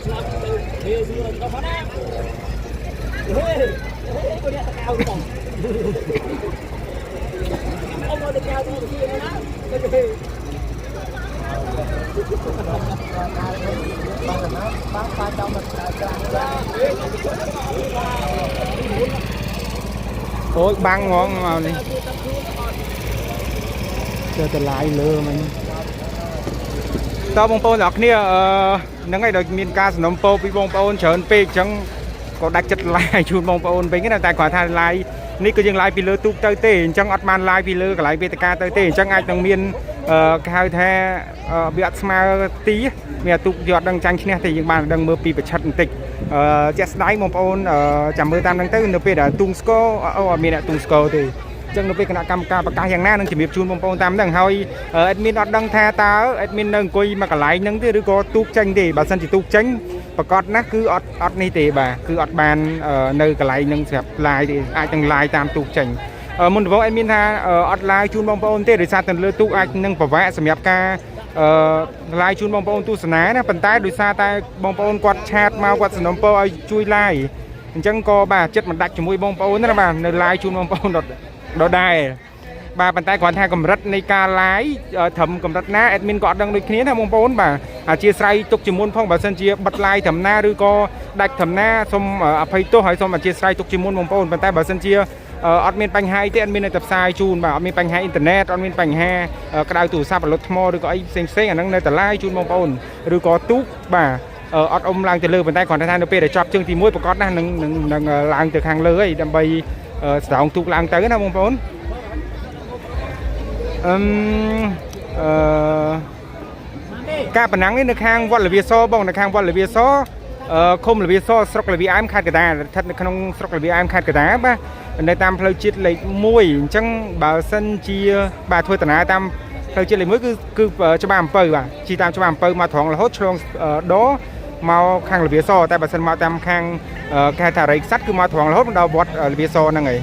ឆ្នាំទៅវាសួរដល់ផងណាហេហេគាត់អ្នកតកៅទៅអមមកតកៅទៅទីណាទៅហេ បាបាចង់មកក្រាស់ អូយបាំងហ្មងមកនេះចូលទៅឡាយលើមិញតើបងប្អូនទាំងអស់គ្នាអឺហ្នឹងហើយដោយមានការសំណុំពរពីបងប្អូនច្រើនពេកអញ្ចឹងក៏ដាច់ចិត្តឡាយជូនបងប្អូនវិញណាតែគាត់ថាឡាយនេះគឺយើងឡាយពីលើទូកទៅទេអញ្ចឹងអត់បានឡាយពីលើកន្លែងវេទិកាទៅទេអញ្ចឹងអាចនឹងមានអឺគេហៅថាអឺវាអត់ស្មើទីមានអាទូកយកអត់ដឹងចាញ់ឈ្នះទេយើងបានដឹងមើលពីប្រឆិតបន្តិចអឺជាក់ស្ដែងបងប្អូនអឺចាំមើលតាមហ្នឹងទៅនៅពេលដែលទូងស្គរអូអត់មានអ្នកទូងស្គរទេ អញ្ចឹងនៅពេលគណៈកម្មការប្រកាសយ៉ាងណានឹងជំរាបជូនបងប្អូនតាមហ្នឹងហើយ admin អត់ដឹងថាតើ admin នៅអង្គុយមកកន្លែងហ្នឹងទេឬក៏ទូកចេញទេបើសិនជាទូកចេញប្រកាសណាស់គឺអត់អត់នេះទេបាទគឺអត់បាននៅកន្លែងហ្នឹងសម្រាប់ live ទេអាចនឹង live តាមទូកចេញមុនដំបូង admin ថាអត់ live ជូនបងប្អូនទេដោយសារតែលើទូកអាចនឹងពិបាកសម្រាប់ការអឺ live ជូនបងប្អូនទស្សនាណាប៉ុន្តែដោយសារតែបងប្អូនគាត់ chat មកគាត់សំណូមពរឲ្យជួយ live អញ្ចឹងក៏បាទចិត្តមិនដាច់ជាមួយបងប្អូនណាបាទនៅ live ជូនបងប្អូនដដែលបាទប៉ុន្តែគ្រាន់ថាកម្រិតនៃការ live ត្រឹមកម្រិតណា admin ក៏អត់ដឹងដូចគ្នាណាបងប្អូនបាទអធិស្ឋានទុកជាមុនផងបើសិនជាបិទ live ត្រឹមណាឬក៏ដាច់ត្រឹមណាសូមអភ័យទោសហើយសូមអធិស្ឋានទុកជាមុនបងប្អូនប៉ុន្តែបើសិនជាអត់មានបញ្ហាអីទេ admin នៅតែផ្សាយជូនបាទអត់មានបញ្ហាអ៊ីនធឺណិតអត់មានបញ្ហាក្តៅទូរស័ព្ទរលត់ថ្មឬក៏អីផ្សេងផ្សេងអាហ្នឹងនៅតែ live ជូនបងប្អូនឬក៏ទូកបាទអត់អុំឡើងទៅលើប៉ុន្តែគ្រាន់តែថានៅពេលដែលចប់ជើងទី1ប្រកាសណាស់នឹងនឹងឡើងទៅខាងលើហើយដើម្បីស្រោងទូកឡើងទៅណាបងប្អូនអឹមអឺការប្រណាំងនេះនៅខាងវត្តលវាសបងនៅខាងវត្តលវាសអឺឃុំលវាសស្រុកលវាអែមខេត្តកណ្ដាលស្ថិតនៅក្នុងស្រុកលវាអែមខេត្តកណ្ដាលបាទនៅតាមផ្លូវជាតិលេខ1អញ្ចឹងបើសិនជាបាទធ្វើដំណើរតាមផ្លូវជាតិលេខ1គឺគឺច្បារអំពៅបាទជិះតាមច្បារអំពៅមកត្រង់រហូតឆ្លងដមកខាងលវាសតែបើសិនមកតាមខាងគេហៅថារៃខ្សាត់គឺមកត្រង់រហូតមកដល់វត្តលវាសហ្នឹងឯង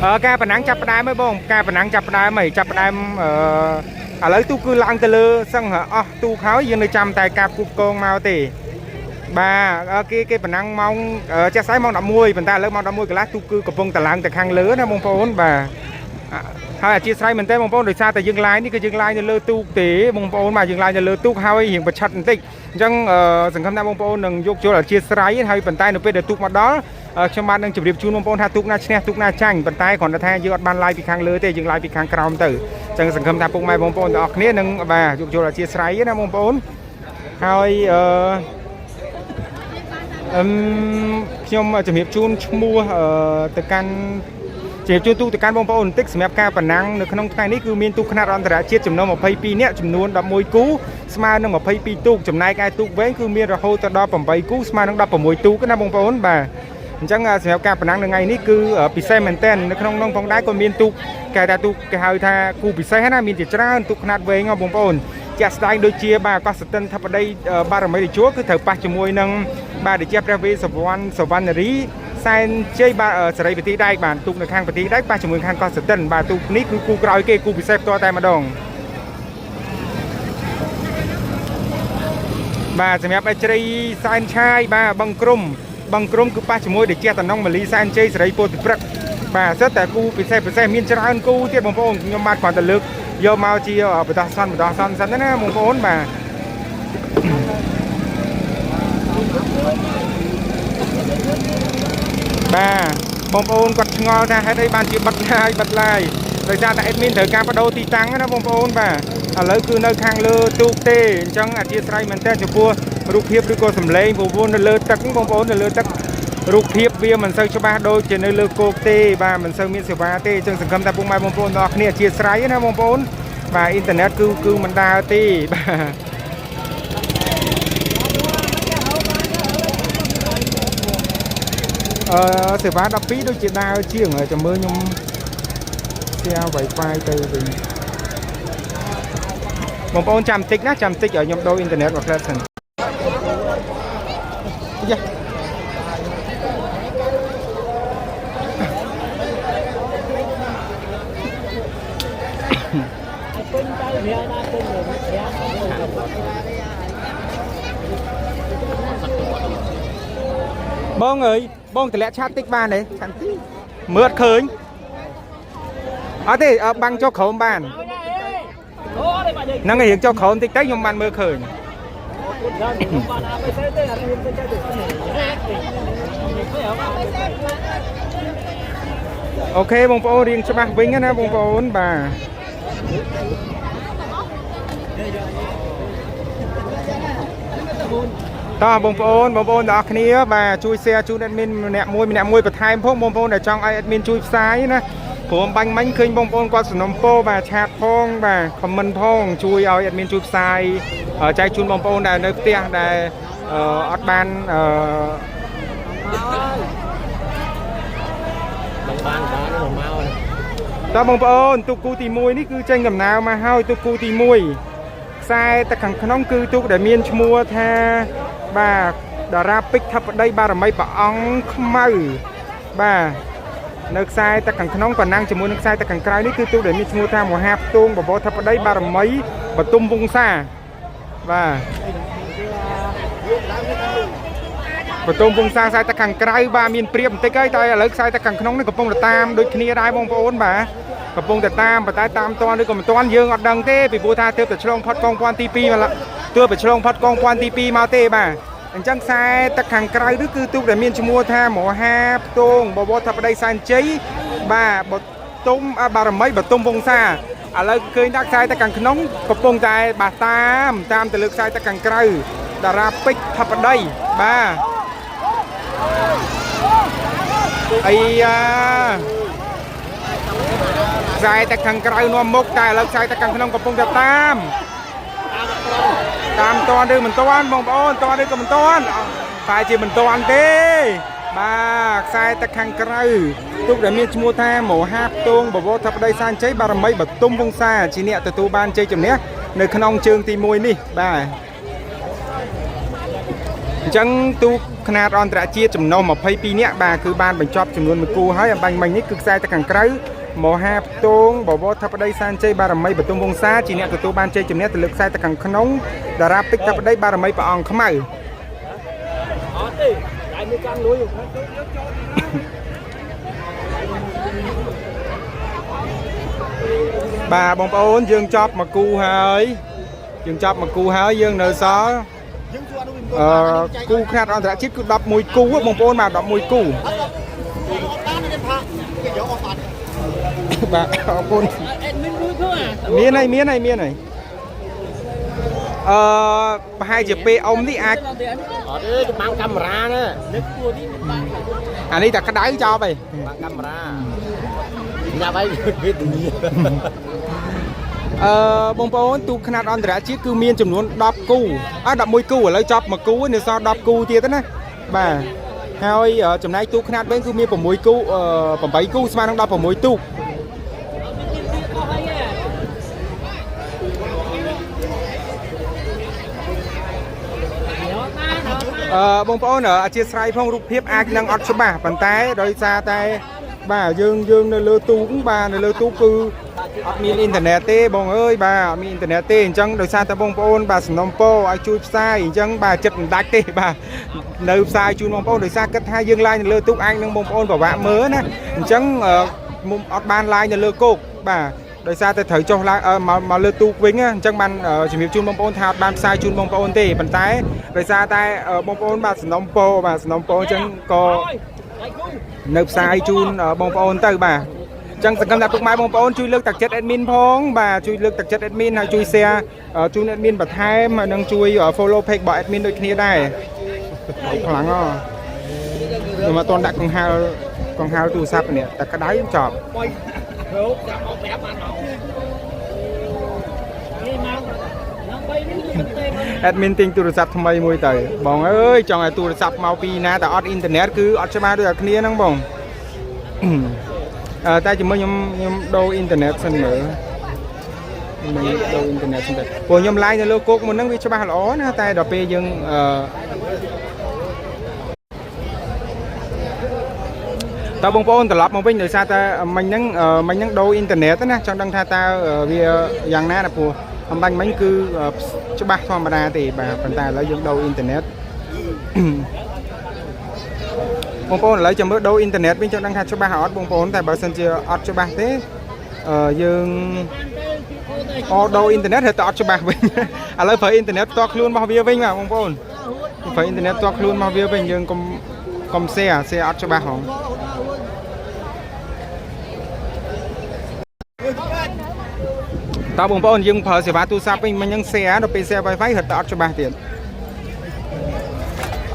អឺការប្រណាំងចាប់ផ្ដើមហើយបងការប្រណាំងចាប់ផ្ដើមហើយចាប់ផ្ដើមអឺឥឡូវទូកគឺឡើងទៅលើសឹងអស់ទូកហើយយើងនៅចាំតែការគូកងមកទេបាទគេគេប្រណាំងម៉ោងចាស់ស្អែកម៉ោង11ប៉ុន្តែឥឡូវម៉ោង11កន្លះទូកគឺកំពុងតែឡើងទៅខាងលើណាបងប្អូនបាទហើយអធិស្ឋានមែនតើបងប្អូនដោយសារតែយើង live នេះគឺយើង live នៅលើទូកទេបងប្អូនបាទយើង live នៅលើទូកហើយរៀងប្រឆិតបន្តិចអញ្ចឹងសង្ឃឹមថាបងប្អូននឹងយោគយល់អធិស្ឋានហើយប៉ុន្តែនៅពេលដែលទូកមកដល់ខ្ញុំបាទនឹងជម្រាបជូនបងប្អូនថាទូកណាឈ្នះទូកណាចាញ់ប៉ុន្តែគ្រាន់តែថាយើងអត់បាន live ពីខាងលើទេយើង live ពីខាងក្រោមទៅអញ្ចឹងសង្ឃឹមថាពុកម៉ែបងប្អូនទាំងអស់គ្នានឹងបាទយោគយល់អធិស្ឋានណាបងប្អូនហើយអឺអឹមខ្ញុំជំរាបជូនឈ្មោះទៅកាន់ជំរាបជូនទូទៅកាន់បងប្អូនបន្តិចសម្រាប់ការប្រណាំងនៅក្នុងថ្ងៃនេះគឺមានទូកខ្នាតអន្តរជាតិចំនួន22នាក់ចំនួន11គូស្មើនឹង22ទូកចំណែកឯទូកវែងគឺមានរហូតទៅដល់8គូស្មើនឹង16ទូកណាបងប្អូនបាទអញ្ចឹងសម្រាប់ការប្រណាំងនៅថ្ងៃនេះគឺពិសេសមែនទែននៅក្នុងនោះផងដែរក៏មានទូកគេថាទូកគេហៅថាគូពិសេសណាមានជាច្រើនទូកខ្នាតវែងបងប្អូនជាក់ស្ដែងដូចជាបាទកោះសតិនធបតីបារមីតេជោគឺត្រូវប៉ះជាមួយនឹងបាទតេជព្រះវេសវណ្ណសវណ្ណរីសែនជ័យបាទសេរីពទីដែកបាទទូកនៅខាងពទីដែកប៉ះជាមួយខាងកោះសតិនបាទទូកនេះគឺគូក្រោយគេគូពិសេសផ្ទាល់តែម្ដងបាទសម្រាប់អជ្រីសែនឆាយបាទបឹងក្រុមបឹងក្រុមគឺប៉ះជាមួយតេជតំណងម៉ាលីសែនជ័យសេរីពោធិព្រឹកបាទសិតតែគូពិសេសពិសេសមានច្រើនគូទៀតបងប្អូនខ្ញុំបាទគ្រាន់តែលើកយកមកជាបដោះសន្នបដោះសន្នសិនណាបងប្អូនបាទបាទបងប្អូនគាត់ឆ្ងល់ថាហេតុអីបានជាបិទ live បិទ live ដោយសារតែ admin ត្រូវការបដូរទីតាំងណាបងប្អូនបាទឥឡូវគឺនៅខាងលើទូកទេអញ្ចឹងអធិស្ឋានមែនតើចំពោះរូបភាពឬក៏សំឡេងព្រោះនៅលើទឹកបងប្អូននៅលើទឹករូបភាពវាមិនសូវច្បាស់ដូចជានៅលើគោកទេបាទមិនសូវមានសេវាទេអញ្ចឹងសង្ឃឹមថាពុកម៉ែបងប្អូនទាំងអស់គ្នាអធិស្ឋានណាបងប្អូនបាទអ៊ីនធឺណិតគឺគឺមិនដើរទេបាទអឺសេវា12ដូចជាដើរជាងចាំមើលខ្ញុំ share Wi-Fi ទៅវិញបងប្អូនចាំតិចណាចាំតិចឲ្យខ្ញុំដូរអ៊ីនធឺណិតមកផ្លែសិនយ៉ា បងអើយបងតម្លាក់ឆាតតិចបានទេឆាតតិចមើលអត់ឃើញអត់ទេអើបាំងចុះក្រោមបាន អូអត់ទេបាទយើង ហ្នឹងហើយរៀងចុះក្រោមតិចទៅខ្ញុំបានមើលឃើញ គុណច្រើនខ្ញុំបានអាបេសេទេអានេះមិនចេះទេ OK បងប្អូនរៀងច្បាស់វិញណាបងប្អូនបាទតោះបងប្អូនបងប្អូនទាំងអស់គ្នាបាទជួយ share ជូន admin ម្នាក់មួយម្នាក់មួយបន្ថែមផងបងប្អូនដែលចង់ឲ្យ admin ជួយផ្សាយណាព្រោះបាញ់មិញឃើញបងប្អូនគាត់សំណុំពោបាទ chat ផងបាទ comment ផងជួយឲ្យ admin ជួយផ្សាយចែកជូនបងប្អូនដែលនៅផ្ទះដែលអត់បានអឺ បានបានមក តើបងប្អូនទូកគូទី1នេះគឺចេញដំណើរមកហើយទូកគូទី1ខ្សែទឹកខាងក្នុងគឺទូកដែលមានឈ្មោះថាបាទតារាពេជ្រថបតីបារមីព្រះអង្គខ្មៅបាទនៅខ្សែទឹកខាងក្នុងប៉ុណ្ណឹងជាមួយនឹងខ្សែទឹកខាងក្រៅនេះគឺទូកដែលមានឈ្មោះថាមហាផ្ទងបបរថបតីបារមីបទុមវង្សាបាទបទុមវង្សាខ្សែទឹកខាងក្រៅបាទមានព្រៀបបន្តិចហើយតែឥឡូវខ្សែទឹកខាងក្នុងនេះកំពុងតែតាមដូចគ្នាដែរបងប្អូនបាទកំពុងតែតាមប៉ុន្តែតាមតឬក៏មិនតាន់យើងអត់ដឹងទេពីព្រោះថាទើបតែឆ្លងផុតកងពាន់ទី2មកទើបតែឆ្លងផុតកងពាន់ទី2មកទេបាទអញ្ចឹងខ្សែទឹកខាងក្រៅនេះគឺទូកដែលមានឈ្មោះថាមហាផ្ទងបវរធិបតីសែនជ័យបាទបទុមបារមីបទុមវង្សាឥឡូវឃើញថាខ្សែទឹកខាងក្នុងកំពុងតែបាទតាមតាមទៅលើខ្សែទឹកខាងក្រៅតារាពេជ្រធិបតីបាទអាយ៉ាខ្សែតែខាងក្រៅនាំមុខតែឥឡូវខ្សែតែខាងក្នុងកំពុងតែតាមតាមតន់ឬមិនតន់បងប្អូនតន់ឬក៏មិនតន់តែជាមិនតន់ទេបាទខ្សែតែខាងក្រៅទុកដែលមានឈ្មោះថាមហាផ្ទងបវរធិបតីសានជ័យបារមីបទុមវង្សាជាអ្នកទទួលបានជ័យជំនះនៅក្នុងជើងទី1នេះបាទអញ្ចឹងទូកខ្នាតអន្តរជាតិចំណុះ22នាក់បាទគឺបានបញ្ចប់ចំនួនមួយគូហើយអំបញ្ញមិញនេះគឺខ្សែទឹកខាងក្រៅមហាផ្ទងបវរធិបតីសានជ័យបារមីបទុមវង្សាជាអ្នកទទួលបានជ័យជំនះទៅលើខ្សែទឹកខាងក្នុងតារាពេជ្រធិបតីបារមីព្រះអង្គខ្មៅ អត់ទេតែមានកាន់លួយ បាទបងប្អូនយើងចប់មួយគូហើយយើងចប់មួយគូហើយយើងនៅសល់អឺគូខ្នាតអន្តរជាតិគឺ11គូបងប្អូនបាទ11គូបាទអរគុណ admin មួយធ្វើអា មានហើយមានហើយមានហើយអឺប្រហែលជាពេលអ៊ំនេះអាច អត់ទេបាំងកាមេរ៉ាណានឹកគួរនេះមិនបាំង អានេះតែក្តៅចប់ហើយ បាំងកាមេរ៉ាញ៉ាំអីវាធានា អឺបងប្អូនទូខ្នាតអន្តរជាតិគឺមានចំនួន10គូអ่ะ11គូឥឡូវចប់មួយគូនៅសល់10គូទៀតណាបាទហើយចំណែកទូខ្នាតវិញគឺមាន6គូ8គូស្មើនឹង16ទូកអឺបងប្អូនអធិស្ឋានផងរូបភាពអាចនឹងអត់ច្បាស់ប៉ុន្តែដោយសារតែបាទយើងយើងនៅលើទូកបាទនៅលើទូកគឺអត់មានអ៊ីនធឺណិតទេបងអើយបាទអត់មានអ៊ីនធឺណិតទេអញ្ចឹងដោយសារតែបងប្អូនបាទសំណុំពរឲ្យជួយផ្សាយអញ្ចឹងបាទចិត្តមិនដាច់ទេបាទនៅផ្សាយជូនបងប្អូនដោយសារគិតថាយើងឡាយនៅលើទូកអាចនឹងបងប្អូនពិបាកមើលណាអញ្ចឹងមុំអត់បានឡាយនៅលើគោកបាទដោយសារតែត្រូវចុះឡើងមកមកលើទូកវិញអញ្ចឹងបានជំរាបជូនបងប្អូនថាអត់បានផ្សាយជូនបងប្អូនទេប៉ុន្តែដោយសារតែបងប្អូនបាទសំណុំពរបាទសំណុំពរអញ្ចឹងក៏នៅផ្សាយជូនបងប្អូនទៅបាទអញ្ចឹងសង្ឃឹមថាពុកម៉ែបងប្អូនជួយលើកទឹកចិត្ត admin ផងបាទជួយលើកទឹកចិត្ត admin ហើយជួយ share ជូន admin បន្ថែមហើយនិងជួយ follow page របស់ admin ដូចគ្នាដែរខ្លាំងហ៎ខ្ញុំអត់ទាន់ដាក់កង្ហាលកង្ហាលទូរស័ព្ទនេះតែក្តៅចប់ នេះមកឡើង3នេះគឺទេ admin ទិញទូរស័ព្ទថ្មីមួយទៅបងអើយចង់ឲ្យទូរស័ព្ទមកពីណាតែអត់អ៊ីនធឺណិតគឺអត់ច្បាស់ដូចតែគ្នាហ្នឹងបងអឺតែជាមួយខ្ញុំខ្ញុំដូរអ៊ីនធឺណិតសិនមើលខ្ញុំដូរអ៊ីនធឺណិតសិនទៅព្រោះខ្ញុំ live នៅលើគោកមុនហ្នឹងវាច្បាស់ល្អណាតែដល់ពេលយើងអឺ តើបងប្អូនត្រឡប់មកវិញដោយសារតែមិញហ្នឹងអឺមិញហ្នឹងដូរអ៊ីនធឺណិតណាចង់ដឹងថាតើវាយ៉ាងណាណាព្រោះអម្បាញ់មិញគឺច្បាស់ធម្មតាទេបាទប៉ុន្តែឥឡូវយើងដូរអ៊ីនធឺណិត បងប្អូនឥឡូវចាំមើលដូរអ៊ីនធឺណិតវិញចង់ដឹងថាច្បាស់អត់បងប្អូនតែបើសិនជាអត់ច្បាស់ទេអឺយើងអូដូរអ៊ីនធឺណិតរត់តែអត់ច្បាស់វិញ ឥឡូវប្រើអ៊ីនធឺណិតផ្ទាល់ខ្លួនរបស់វាវិញបាទបងប្អូនប្រើអ៊ីនធឺណិតផ្ទាល់ខ្លួនរបស់វាវិញយើងកុំកុំ share share អត់ច្បាស់ហង តើបងប្អូនយើងប្រើសេវាទូរស័ព្ទវិញមិញហ្នឹង share ដល់ពេល share Wi-Fi រត់តែអត់ច្បាស់ទៀត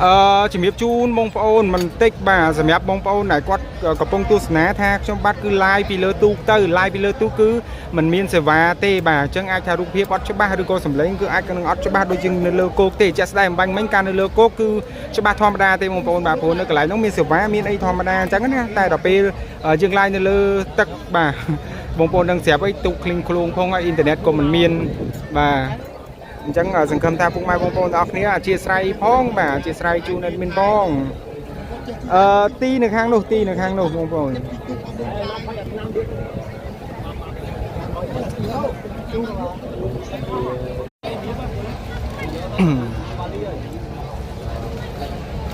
អឺជំរាបជូនបងប្អូនបន្តិចបាទសម្រាប់បងប្អូនដែលគាត់កំពុងទស្សនាថាខ្ញុំបាទគឺ live ពីលើទូកទៅ live ពីលើទូកគឺมันមានសេវាទេបាទអញ្ចឹងអាចថារូបភាពអត់ច្បាស់ឬក៏សំឡេងគឺអាចនឹងអត់ច្បាស់ដូចជាងនៅលើគោកទេជាក់ស្ដែងអំបញ្ញមិញការនៅលើគោកគឺច្បាស់ធម្មតាទេបងប្អូនបាទព្រោះនៅកន្លែងនោះមានសេវាមានអីធម្មតាអញ្ចឹងណាតែដល់ពេលយើង live នៅលើទឹកបាទ បងប្អូននឹងស្រាប់អីទូកឃ្លីងឃ្លួងផងហើយអ៊ីនធឺណិតក៏មិនមានបាទអញ្ចឹងសង្ឃឹមថាពុកម៉ែបងប្អូនទាំងអស់គ្នាអធ្យាស្រ័យផងបាទអធ្យាស្រ័យជូន admin ផងអឺទីនៅខាងនោះទីនៅខាងនោះបងប្អូន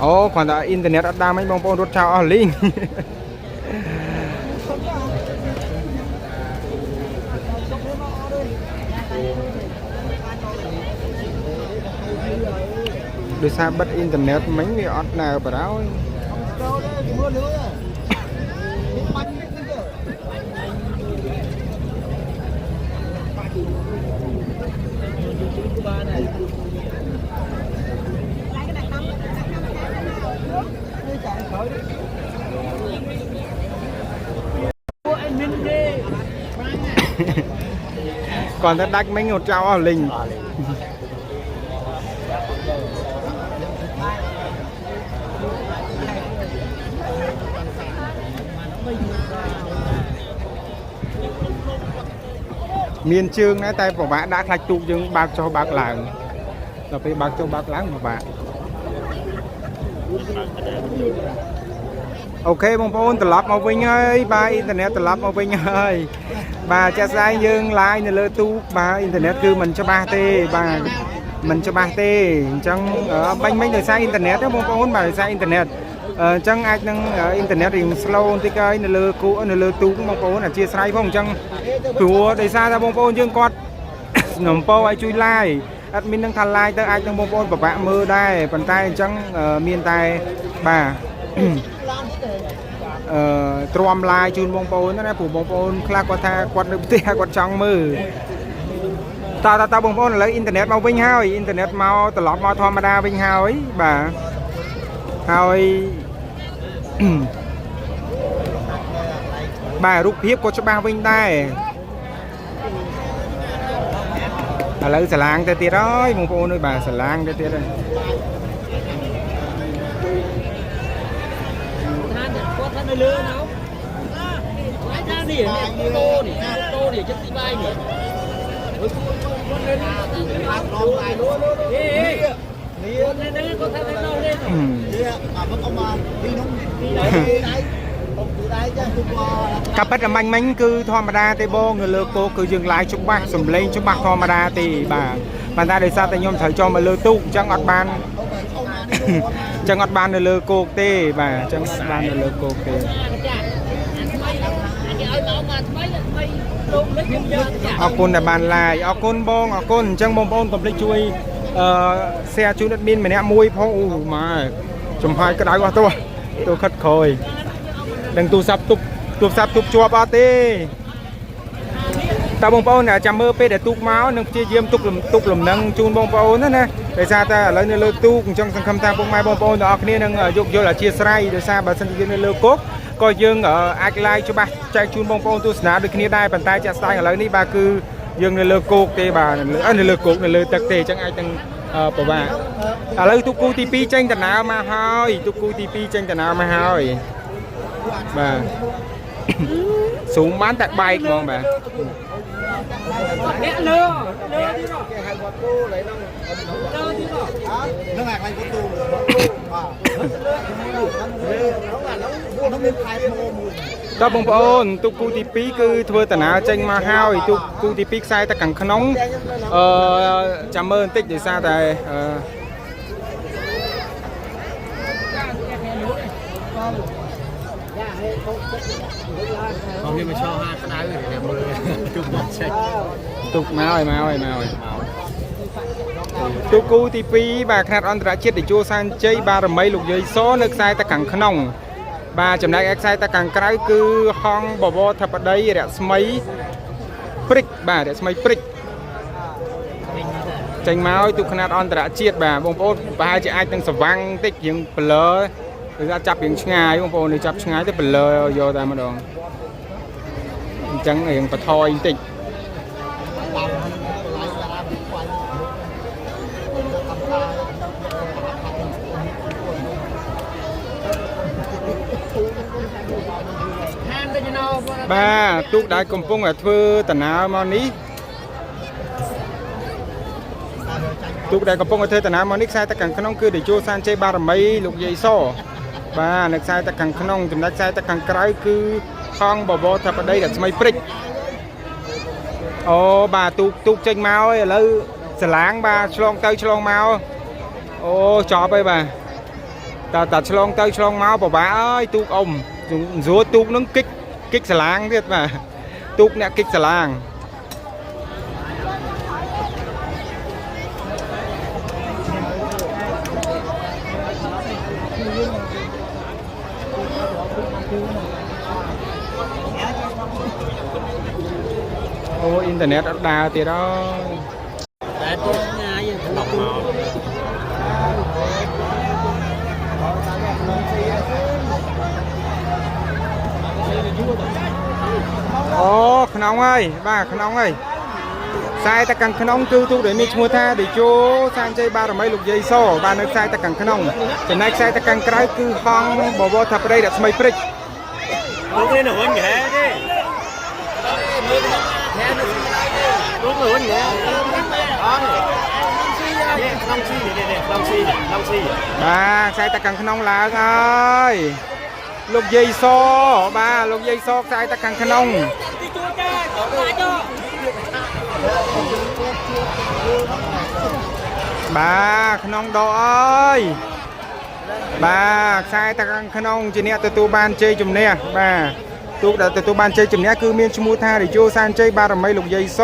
អូគ្រាន់តែអ៊ីនធឺណិតអត់ដើមអីបងប្អូនរត់ចោលអស់លីង ដោយសារបិទអ៊ីនធឺណិតមិញវាអត់ដើរបរោយ ចូលទេមើលលឿននេះបាញ់នេះទេ គ្រាន់តែដាច់មិញរត់ចោលអស់លីងមានជើងដែរតែពិបាកដាក់ខ្លាច់ទូកយើងបើកចុះបើកឡើងដល់ពេលបើកចុះបើកឡើងពិបាក OK បងប្អូនត្រឡប់មកវិញហើយបាទអ៊ីនធឺណិតត្រឡប់មកវិញហើយបាទជាក់ស្ដែងយើង live នៅលើទូកបាទអ៊ីនធឺណិតគឺមិនច្បាស់ទេបាទមិនច្បាស់ទេអញ្ចឹងបាញ់មិញដោយសារអ៊ីនធឺណិតទេបងប្អូនបាទដោយសារអ៊ីនធឺណិតអញ្ចឹងអាចនឹងអ៊ីនធឺណិតរៀង slow បន្តិចហើយនៅលើគូនៅលើទូកបងប្អូនអធ្យាស្រ័យផងអញ្ចឹងព្រោះដោយសារថាបងប្អូនយើងគាត់ សំណូមពរឲ្យជួយ live admin នឹងថា live ទៅអាចនឹងបងប្អូនពិបាកមើលដែរប៉ុន្តែអញ្ចឹងមានតែបាទ អឺទ្រាំ live ជូនបងប្អូនណាព្រោះបងប្អូនខ្លះគាត់ថាគាត់នៅផ្ទះគាត់ចង់មើលតើតើតើបងប្អូនឥឡូវអ៊ីនធឺណិតមកវិញហើយអ៊ីនធឺណិតមកត្រឡប់មកធម្មតាវិញហើយបាទហើយ បាទរូបភាពក៏ច្បាស់វិញដែរឥឡូវស្រឡាងទៅទៀតហើយបងប្អូនអើយបាទស្រឡាងទៅទៀតហើយ ថាគាត់ថានៅលើណៅថានេះនេះតូនេះតូនេះចិត្តទីបាយនេះគាត់លេងអេនេះនេះគាត់ថានៅនេះ នេះអាមកអមទីនោះទីដៃទីដៃចាស់ទូក កាពិតអាមាញ់មិញគឺធម្មតាទេបងនៅលើគោកគឺយើង live ច្បាស់សំឡេងច្បាស់ធម្មតាទេបាទប៉ុន្តែដោយសារតែខ្ញុំត្រូវចុះមកលើទូកអញ្ចឹងអត់បាន អញ្ចឹងអត់បាននៅលើគោកទេបាទអញ្ចឹងអត់បាននៅលើគោកទេ ចាថ្មីគេឲ្យមកមកថ្មីថ្មីលោកលិចខ្ញុំយកចា អរគុណដែលបាន live អរគុណបងអរគុណអញ្ចឹងបងប្អូនកុំភ្លេចជួយអឺ share ជូន admin ម្នាក់មួយផងអូម៉ែចំហាយក្តៅអស់ទោះទូខិតក្រោយដឹងទូរស័ព្ទទប់ទូរស័ព្ទទប់ជាប់អត់ទេតើបងប្អូនចាំមើលពេលដែលទូកមកនឹងព្យាយាមទុកទុកលំនឹងជូនបងប្អូនណាណាដោយសារតែឥឡូវនៅលើទូកអញ្ចឹងសង្ឃឹមថាពុកម៉ែបងប្អូនទាំងអស់គ្នានឹងយោគយល់អធ្យាស្រ័យដោយសារបើសិនជាយើងនៅលើគោកក៏យើងអាច live ច្បាស់ចែកជូនបងប្អូនទស្សនាដូចគ្នាដែរប៉ុន្តែជាក់ស្ដែងឥឡូវនេះបាទគឺយើងនៅលើគោកទេបាទនៅលើនៅលើគោកនៅលើទឹកទេអញ្ចឹងអាចនឹងពិបាកឥឡូវទូកគូទី2ចេញដំណើរមកហើយទូកគូទី2ចេញដំណើរមកហើយបាទ สูงបានតែបែកហ្មងបាទ អ្នកលើលើទីនោះ គេហៅគាត់ទូឡើយហ្នឹង លើទីនោះ ហ្នឹងអាកន្លែងគាត់ទូ បាទនោះមានខែមួយ តើបងប្អូនទូកគូទី2គឺធ្វើតាណាចេញមកហើយទូកគូទី2ខ្សែតែខាងក្នុងអឺចាំមើលបន្តិចដោយសារតែអឺ មកមានមកឆោហាក្តៅអ្នកមើលជុំមកចេញ ទូកមកហើយមកហើយមកហើយទូកគូទី2បាទខ្នាតអន្តរជាតិតេជោសានជ័យបារមីលោកយាយសនៅខ្សែតែខាងក្នុង បាទចំណែកឯខ្សែតែខាងក្រៅគឺហងបវរធិបតីរស្មីព្រិចបាទរស្មីព្រិចចេញមកឲ្យទូកខ្នាតអន្តរជាតិបាទបងប្អូនប្រហែលជាអាចនឹងស្វាំងតិចរៀងប្លឺឬថាចាប់រៀងឆ្ងាយបងប្អូននេះចាប់ឆ្ងាយទៅប្លឺយកតែម្ដងអញ្ចឹងរៀងបន្ថយបន្តិច ហានទៅណៅ បាទទូកដែលកំពុងតែធ្វើដំណើរមកនេះទូកដែលកំពុងតែធ្វើដំណើរមកនេះខ្សែទឹកខាងក្នុងគឺតេជោសានជ័យបារមីលោកយាយសបាទនៅខ្សែទឹកខាងក្នុងចំណែកខ្សែទឹកខាងក្រៅគឺហងបវរធិបតីរស្មីព្រិចអូបាទទូកទូកចេញមកហើយឥឡូវស្រឡាងបាទឆ្លងទៅឆ្លងមកអូចប់ហើយបាទតើតើឆ្លងទៅឆ្លងមកពិបាកអើយទូកអ៊ំស្រួលទូកនឹងគិចគិចស្រឡាងទៀតបាទទូកអ្នកគិចស្រឡាង អូអ៊ីនធឺណិតអត់ដើរទៀតហើយ តែទៅឆ្ងាយដល់មក អូក្នុងហើយបាទក្នុងហើយខ្សែតែខាងក្នុងគឺទូកដែលមានឈ្មោះថាតេជោសានជ័យបារមីលោកយាយសបាទនៅខ្សែតែខាងក្នុងចំណែកខ្សែតែខាងក្រៅគឺហងបវរថាប្តីរស្មីព្រិច លោកនេះនៅវិញហែទេលោកនៅវិញហែអត់នេះក្នុងស៊ីនេះនេះក្នុងស៊ីក្នុងស៊ី បាទខ្សែតែខាងក្នុងឡើងហើយលោកយាយសបាទលោកយាយសខ្សែតែខាងក្នុងបាទក្នុងដកអើយបាទខ្សែតែខាងក្នុងជាអ្នកទទួលបានជ័យជំនះបាទទូកដែលទទួលបានជ័យជំនះគឺមានឈ្មោះថារិយោសានជ័យបារមីលោកយាយស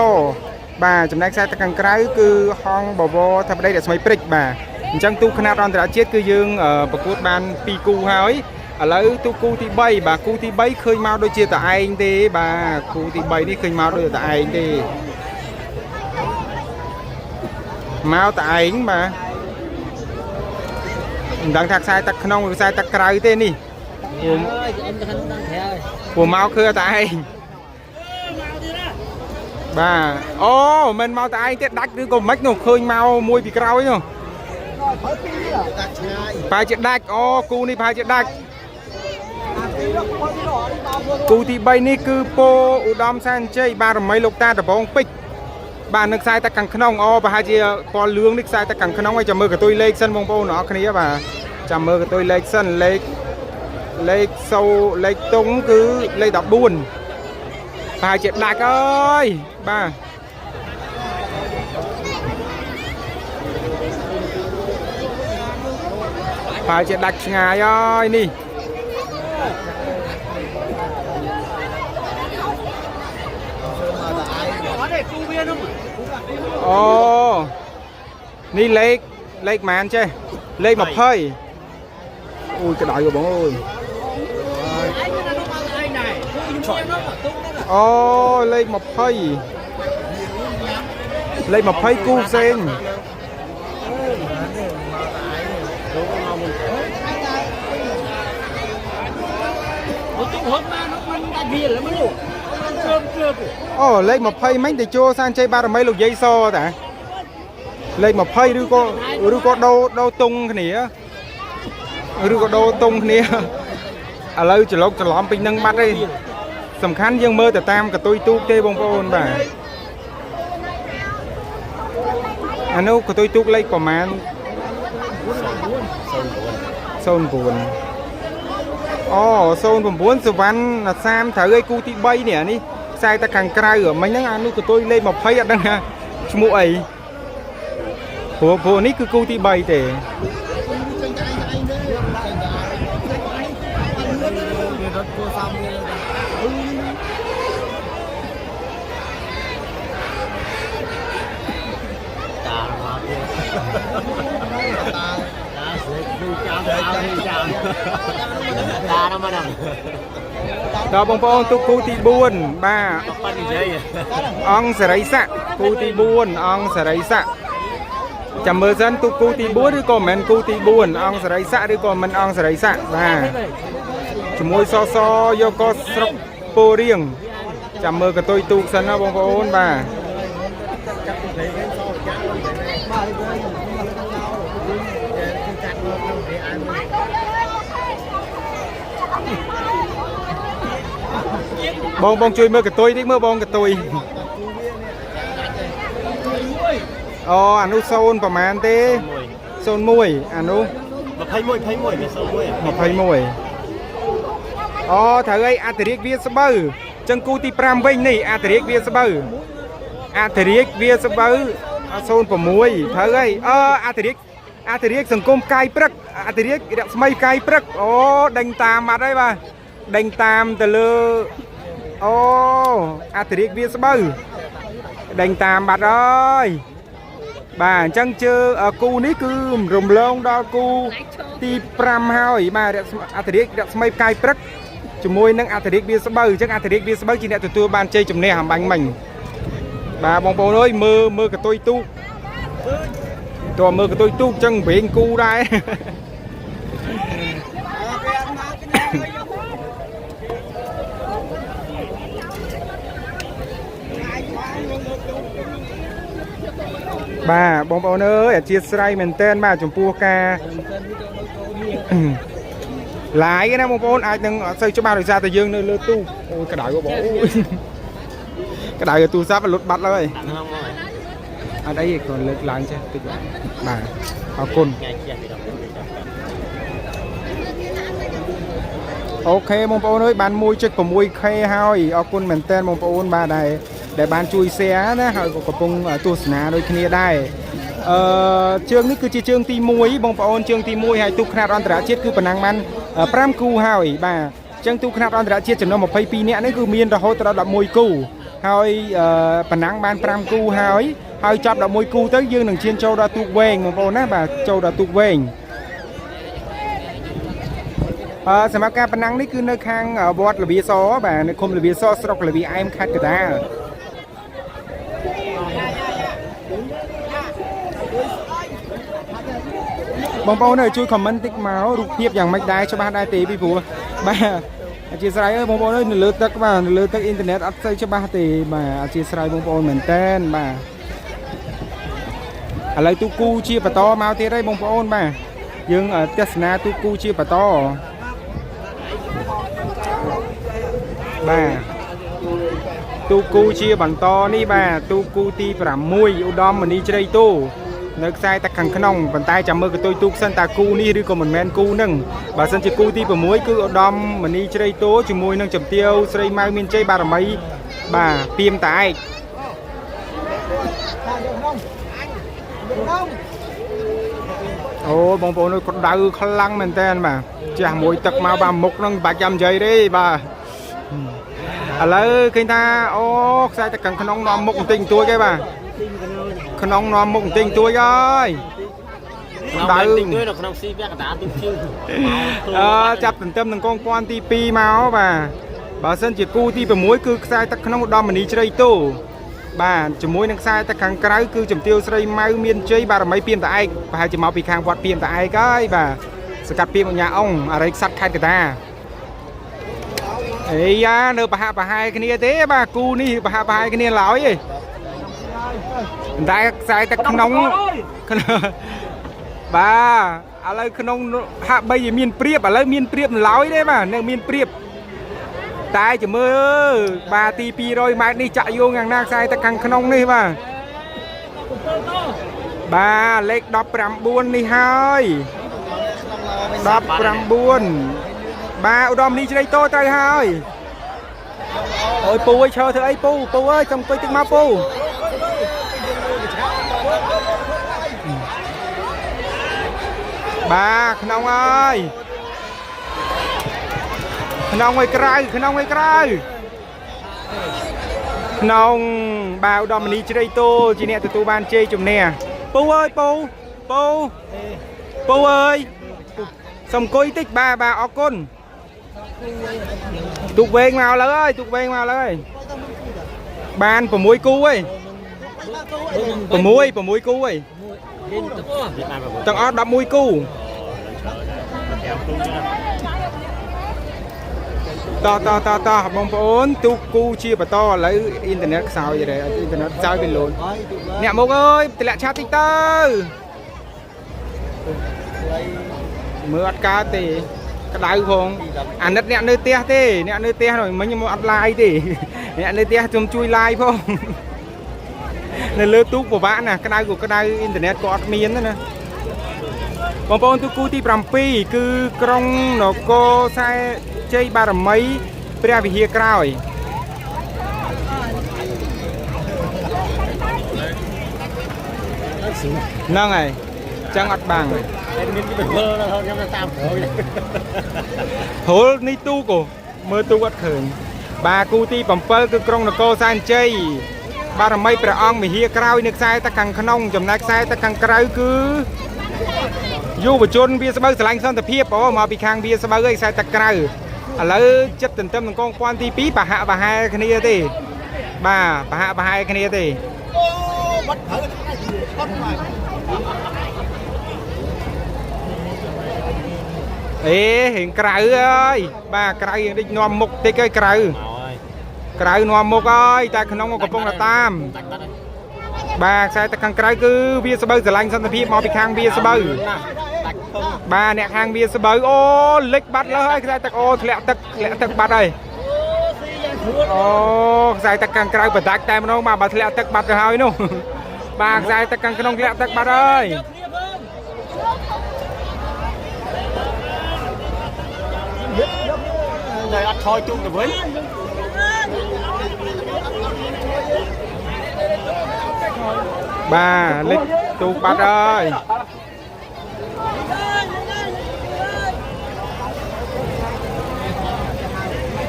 បាទចំណែកខ្សែតែខាងក្រៅគឺហងបវរធិបតីរស្មីព្រិចបាទអញ្ចឹងទូកខ្នាតអន្តរជាតិគឺយើងប្រកួតបាន2គូហើយឥឡូវទូកគូទី3បាទគូទី3ឃើញមកដូចជាតឯងទេបាទគូទី3នេះឃើញមកដូចជាតឯងទេមកតឯងបាទមិនដឹងថាខ្សែទឹកក្នុងឬខ្សែទឹកក្រៅទេនេះព្រោះ អើយអ៊ំទៅខាងដឹងក្រៅ ព្រោះមកគឺតែឯងបាទអូមិនមកតែឯងទេដាច់ឬក៏មិននោះឃើញមកមួយពីក្រោយនោះ បើពីរដាច់ឆ្ងាយ ប្រហែលជាដាច់អូគូនេះប្រហែលជាដាច់ អាពីរបើពីរអត់មក គូទី3នេះគឺពោឧត្តមសែនជ័យបារមីលោកតាដបងពេជ្របាទនៅខ្សែទឹកខាងក្នុងអូប្រហែលជាពណ៌លឿងនេះខ្សែទឹកខាងក្នុងហើយចាំមើលកន្ទុយលេខសិនបងប្អូនអរគ្នាបាទចាំមើលកន្ទុយលេខសិនលេខលេខសូលេខតុងគឺលេខ14ប្រហែលជាដាច់អើយបាទប្រហែលជាដាច់ឆ្ងាយហើយនេះ អត់ទេគូវានោះ អូនេះលេខលេខប៉ុន្មានចេះលេខ20អូយក្តៅហ៎បងអើយ ឯងនៅនោះមកឯងដែរគូខ្ញុំនោះទូនោះ អូលេខ20លេខ20គូផ្សេង មកទូហត់មកនោះមិនដាច់វាឡើយមកគ្រើបគ្រើប អូលេខ20មិញទៅចូលសានជ័យបារមីលោកយាយសតាលេខ20ឬក៏ឬក៏ដូរដូរតុងគ្នាឬក៏ដូរតុងគ្នាឥឡូវច្រឡុកច្រឡំពេញនឹងបាត់ទេសំខាន់យើងមើលទៅតាមកតុយទូកទេបងប្អូនបាទអានោះកតុយទូកលេខប្រមាណ 09អូ09សវណ្ណ30ត្រូវឯគូទី3នេះអានេះខ្សែតែខាងក្រៅមិញហ្នឹងអានោះកតុយលេខ20អត់ដឹងថាឈ្មោះអីព្រោះនេះគឺគូទី3ទេ ចេញតែឯងឯងទេចេញតែឯងវារត់គួសមវា តាមកទៀត តា តាស្រីគឺចាំតាមចាំតាណាមកដល់ ដល់បងប្អូនទូគូទី4បាទ ប៉ាន់និយាយ អង្គសរិស័កគូទី4អង្គសរិស័កចាំមើលសិនទូគូទី4ឬក៏មិនមែនគូទី4អង្គសរិស័កឬក៏មិនអង្គសរិស័កបាទជាមួយសសយកក៏ស្រុកពោរៀងចាំមើលកតុយទូកសិនណាបងប្អូនបាទបងបងជួយមើលកតុយតិចមើលបងកតុយអូអានោះ0ប្រហែលទេ01អានោះ 21 21មាន01 21អូត្រូវអីអតិរាជវាស្បូវចឹងគូទី5វិញនេះអតិរាជវាស្បូវអតិរាជវាស្បូវ06ត្រូវអីអឺអតិរាជអតិរាជសង្គមកាយព្រឹកអតិរាជរស្មីកាយព្រឹកអូដេញតាមបាត់ហើយបាទដេញតាមទៅលើអូអតិរាជវាស្បូវដេញតាមបាត់ហើយបាទអញ្ចឹងជើគូនេះគឺរំលងដល់គូទី5ហើយបាទរស្មីអតិរាជរស្មីផ្កាយព្រឹកជាមួយនឹងអតិរាជវាស្បូវអញ្ចឹងអតិរាជវាស្បូវជាអ្នកទទួលបានជ័យជំនះអំបញ្ញមិញបាទបងប្អូនអើយមើលមើលកតុយទូកតើមើលកតុយទូកអញ្ចឹងវិញគូដែរ បាទបងប្អូនអើយអធិស្ឋានមែនតើបាទចំពោះការ ឡាយណាបងប្អូនអាចនឹងអត់សូវច្បាស់ដោយសារតែយើងនៅលើទូកអូយក្តៅហ៎បងអូយក្តៅទូរស័ព្ទលុតបាត់ហើយ ក្នុងមក អត់អីទេគាត់លើកឡើងចេះតិចបាទបាទអរគុណ ថ្ងៃជះពីដល់ OK បងប្អូនអើយបាន 1.6K ហើយអរគុណមែនតើបងប្អូនបាទដែលដែលបានជួយ share ណាហើយក៏កំពុងទស្សនាដូចគ្នាដែរអឺជើងនេះគឺជាជើងទី1បងប្អូនជើងទី1ហើយទូកខ្នាតអន្តរជាតិគឺប៉ុណ្ណឹងបាន5គូហើយបាទអញ្ចឹងទូកខ្នាតអន្តរជាតិចំនួន22នាក់នេះគឺមានរហូតដល់11គូហើយអឺប៉ុណ្ណឹងបាន5គូហើយហើយចប់11គូទៅយើងនឹងឈានចូលដល់ទូកវែងបងប្អូនណាបាទចូលដល់ទូកវែង អឺសម្រាប់ការប៉ុណ្ណឹងនេះគឺនៅខាងវត្តលវាសបាទនៅឃុំលវាសស្រុកលវាអែមខេត្តកណ្ដាលបងប្អូនអើយជួយ comment តិចមករូបភាពយ៉ាងម៉េចដែរច្បាស់ដែរទេពីព្រោះបាទអធិស្ឋានអើយបងប្អូនអើយនៅលើទឹកបាទនៅលើទឹកអ៊ីនធឺណិតអត់សូវច្បាស់ទេបាទអធិស្ឋានបងប្អូនមែនតែនបាទឥឡូវទូគូជាបន្តមកទៀតហើយបងប្អូនបាទយើងទស្សនាទូគូជាបន្ត បាទទូគូជាបន្តនេះបាទទូគូទី6ឧត្តមមនីជ្រៃទូនៅខ្សែទឹកខាងក្នុងប៉ុន្តែចាំមើលកតុយទូកសិនតាគូនេះឬក៏មិនមែនគូនឹងបើសិនជាគូទី6គឺឧត្តមមនីជ្រៃទូជាមួយនឹងជំទាវស្រីម៉ៅមានជ័យបារមីបាទពីមតាឯក តាយកក្នុងយកក្នុង អូបងប្អូនអើយក្តៅខ្លាំងមែនតើបាទជះមួយទឹកមកបាទមុខនឹងបាច់ចាំនិយាយទេបាទឥឡូវឃើញថាអូខ្សែទឹកខាងក្នុងនាំមុខបន្តិចបន្តួចទេបាទ ក្នុងនាំមុខបន្តិចបន្តួចហើយ ដៅតិចមួយនៅក្នុងស៊ីពាក់កណ្ដាលទូជើង អឺចាប់ទន្ទឹមនឹងកងពាន់ទី2មកបាទបើសិនជាគូទី6គឺខ្សែទឹកក្នុងឧត្តមមនីជ្រៃទូបាទជាមួយនឹងខ្សែទឹកខាងក្រៅគឺជំទាវស្រីម៉ៅមានជ័យបារមីពីមតាឯកប្រហែលជាមកពីខាងវត្តពីមតាឯកហើយបាទសកាត់ពីមអញ្ញាអងអរិយខ្សាត់ខេត្តកតាអេយ៉ានៅប្រហាក់ប្រហែលគ្នាទេបាទគូនេះប្រហាក់ប្រហែលគ្នាឡើយឯងប៉ុន្តែខ្សែទឹកក្នុង ក្នុងបាទឥឡូវក្នុងហាក់បីជាមានព្រៀបឥឡូវមានព្រៀបឡើយទេបាទនៅមានព្រៀបតែចាំមើលបាទទី200ម៉ែត្រនេះចាក់យោងយ៉ាងណាខ្សែទឹកខាងក្នុងនេះបាទបាទលេខ19នេះហើយ 19បាទឧត្តមនីជ្រៃតូត្រូវហើយអូយពូអើយឈរធ្វើអីពូពូអើយសុំអង្គុយតិចមកពូបាទក្នុងអើយក្នុងឲ្យក្រៅក្នុងឲ្យក្រៅក្នុងបាទឧត្តមនីជ្រៃតូជាអ្នកទទួលបានជ័យជំនះពូអើយពូពូពូអើយ សុំអង្គុយតិចបាទបាទអរគុណទូកវែងមកលើហើយទូកវែងមកលើហើយបាន6គូហើយ6 6គូហើយទាំងអស់11គូតតតតបងប្អូនទូកគូជាបន្តឥឡូវអ៊ីនធឺណិតខ្សោយដែរអ៊ីនធឺណិតខ្សោយពីលូនអ្នកមកអើយតម្លាក់ឆាតតិចទៅ មើលអត់កើតទេក្តៅផងអាណិតអ្នកនៅផ្ទះទេអ្នកនៅផ្ទះនោះមិញមកអត់ឡាយទេអ្នកនៅផ្ទះខ្ញុំជួយឡាយផងនៅលើទូកពិបាកណាស់ក្តៅក៏ក្តៅអ៊ីនធឺណិតក៏អត់មានដែរណាបងប្អូនទូកគូទី7គឺក្រុងនគរសែជ័យបារមីព្រះវិហារក្រោយហ្នឹងហើយអញ្ចឹងអត់បាំងហើយ តែមានគេទៅលើដល់ខ្ញុំតាមក្រោយ ព្រុលនេះទូកមើលទូកអត់ឃើញបាទគូទី7គឺក្រុងនគរសែនជ័យបារមីព្រះអង្គវិហារក្រោយនៅខ្សែទឹកខាងក្នុងចំណែកខ្សែទឹកខាងក្រៅគឺយុវជនវាស្បូវស្រឡាញ់សន្តិភាពអូមកពីខាងវាស្បូវឯខ្សែទឹកក្រៅឥឡូវចិត្តទន្ទឹមនឹងកងពាន់ទី2ប្រហាក់ប្រហែលគ្នាទេបាទប្រហាក់ប្រហែលគ្នាទេ អូបាត់ត្រូវអត់មក អេរៀងក្រៅអើយបាទក្រៅរៀងដូចនាំមុខតិចហើយក្រៅ មកហើយ ក្រៅនាំមុខហើយតែក្នុងក៏កំពុងតែតាម ដាច់បាត់ហើយ បាទខ្សែទឹកខាងក្រៅគឺវាស្បូវស្រឡាញ់សន្តិភាពមកពីខាងវាស្បូវ ដាច់ពឹង បាទអ្នកខាងវាស្បូវអូលិចបាត់លើហើយខ្សែទឹកអូធ្លាក់ទឹកធ្លាក់ទឹកបាត់ហើយអូខ្សែទឹកខាងក្រៅបដាច់តែម្ដងបាទបើធ្លាក់ទឹកបាត់ទៅហើយនោះបាទខ្សែទឹកខាងក្នុងធ្លាក់ទឹកបាត់ហើយ តែអត់ថយទូកទៅវិញ បាទលិចទូកបាត់ហើយ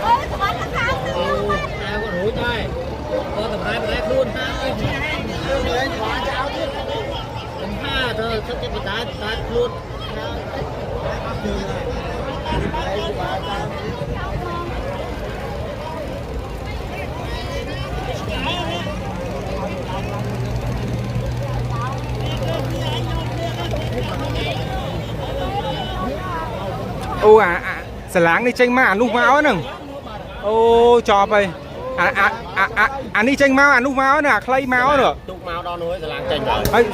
អូស្បាត់ខាងទៅបាត់ អាគាត់រួចដែរគាត់តម្រែតម្រែខ្លួនហាអីខ្ញុំហាទៅទឹកចិត្តបតាតាខ្លួន អូអាអាស្រឡាងនេះចេញមកអានោះមកហ្នឹងអូចប់ហើយអាអាអាអាអានេះចេញមកអានោះមកហ្នឹងអាខ្លីមកហ្នឹង ទូកមកដល់នោះស្រឡាងចេញដល់ ហើយ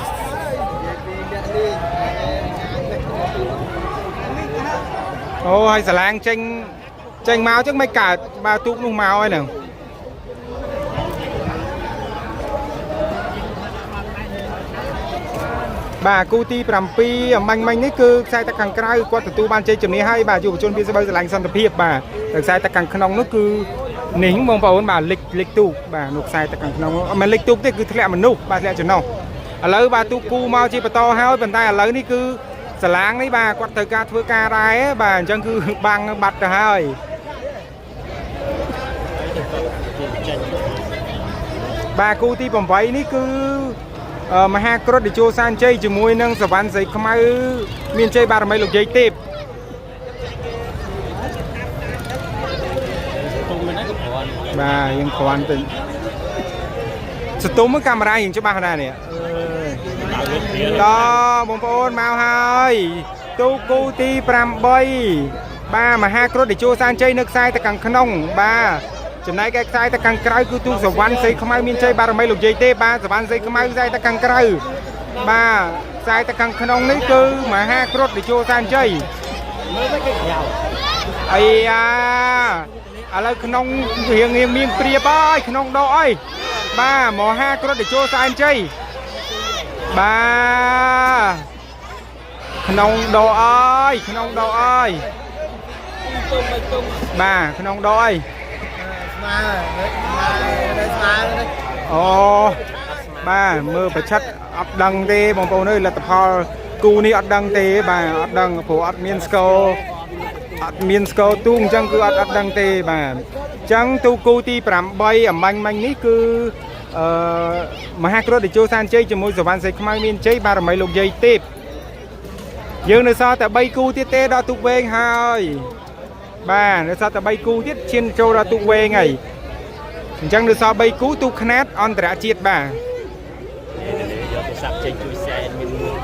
អូហើយស្រឡាងចេញចេញមកចឹងមិនកើតបើទូកនោះមកហើយហ្នឹងបាទគូទី7អំបញ្ញមិញនេះគឺខ្សែទឹកខាងក្រៅគាត់ទទួលបានជ័យជំនះហើយបាទយុវជនវាស្បូវស្រឡាញ់សន្តិភាពបាទតែខ្សែទឹកខាងក្នុងនោះគឺនេះបងប្អូនបាទលិចលិចទូកបាទនោះខ្សែទឹកខាងក្នុងអត់មែនលិចទូកទេគឺធ្លាក់មនុស្សបាទធ្លាក់ចំណុះឥឡូវបាទទូកគូមកជាបន្តហើយប៉ុន្តែឥឡូវនេះគឺស្រឡាងនេះបាទគាត់ត្រូវការធ្វើការដែរបាទអញ្ចឹងគឺបាំងបាត់ទៅហើយបាទគូទី8នេះគឺអឺមហាគ្រុឌតេជោសានជ័យជាមួយនឹងសវណ្ណស្រីខ្មៅមានជ័យបារមីលោកយាយទេព ទូកមិនហ្នឹងក៏គ្រាន់ បាទយើងគ្រាន់ទៅសតុំកាមេរ៉ាយើងច្បាស់ណាស់នេះ ដល់វាព្រា តបងប្អូនមកហើយទូគូទី8បាទមហាគ្រុឌតេជោសានជ័យនៅខ្សែទឹកខាងក្នុងបាទចំណែកឯខ្សែទឹកខាងក្រៅគឺទូសវណ្ណស្រីខ្មៅមានជ័យបារមីលោកយាយទេបាទសវណ្ណស្រីខ្មៅខ្សែទឹកខាងក្រៅបាទខ្សែទឹកខាងក្នុងនេះគឺមហាគ្រុឌតេជោសានជ័យ មើលទៅគេក្រៅ អីយ៉ាឥឡូវក្នុងរៀងរៀងមានព្រៀបហើយក្នុងដកអីបាទមហាគ្រុឌតេជោសែនជ័យបាទ ក្នុងដកអើយក្នុងដកអើយ ទុំបីទុំ បាទក្នុងដកអី ស្មើស្មើស្មើ អូបាទមើលប្រឆិតអត់ដឹងទេបងប្អូនអើយលទ្ធផលគូនេះអត់ដឹងទេបាទអត់ដឹងព្រោះអត់មានស្គរអត់មានស្គរទូអញ្ចឹងគឺអត់ដឹងទេបាទអញ្ចឹងទូគូទី8អំបញ្ញមិញនេះគឺអឺមហាគ្រុឌតេជោសានជ័យជាមួយសវណ្ណសីខ្មៅមានជ័យបារមីលោកយាយទេពយើងនៅសល់តែ3គូទៀតទេដល់ទូកវែងហើយបាទនៅសល់តែ3គូទៀតឈានចូលដល់ទូកវែងហើយអញ្ចឹងនៅសល់3គូទូកខ្នាតអន្តរជាតិបាទ យកទូរស័ព្ទចេញជួយ share មានមួយ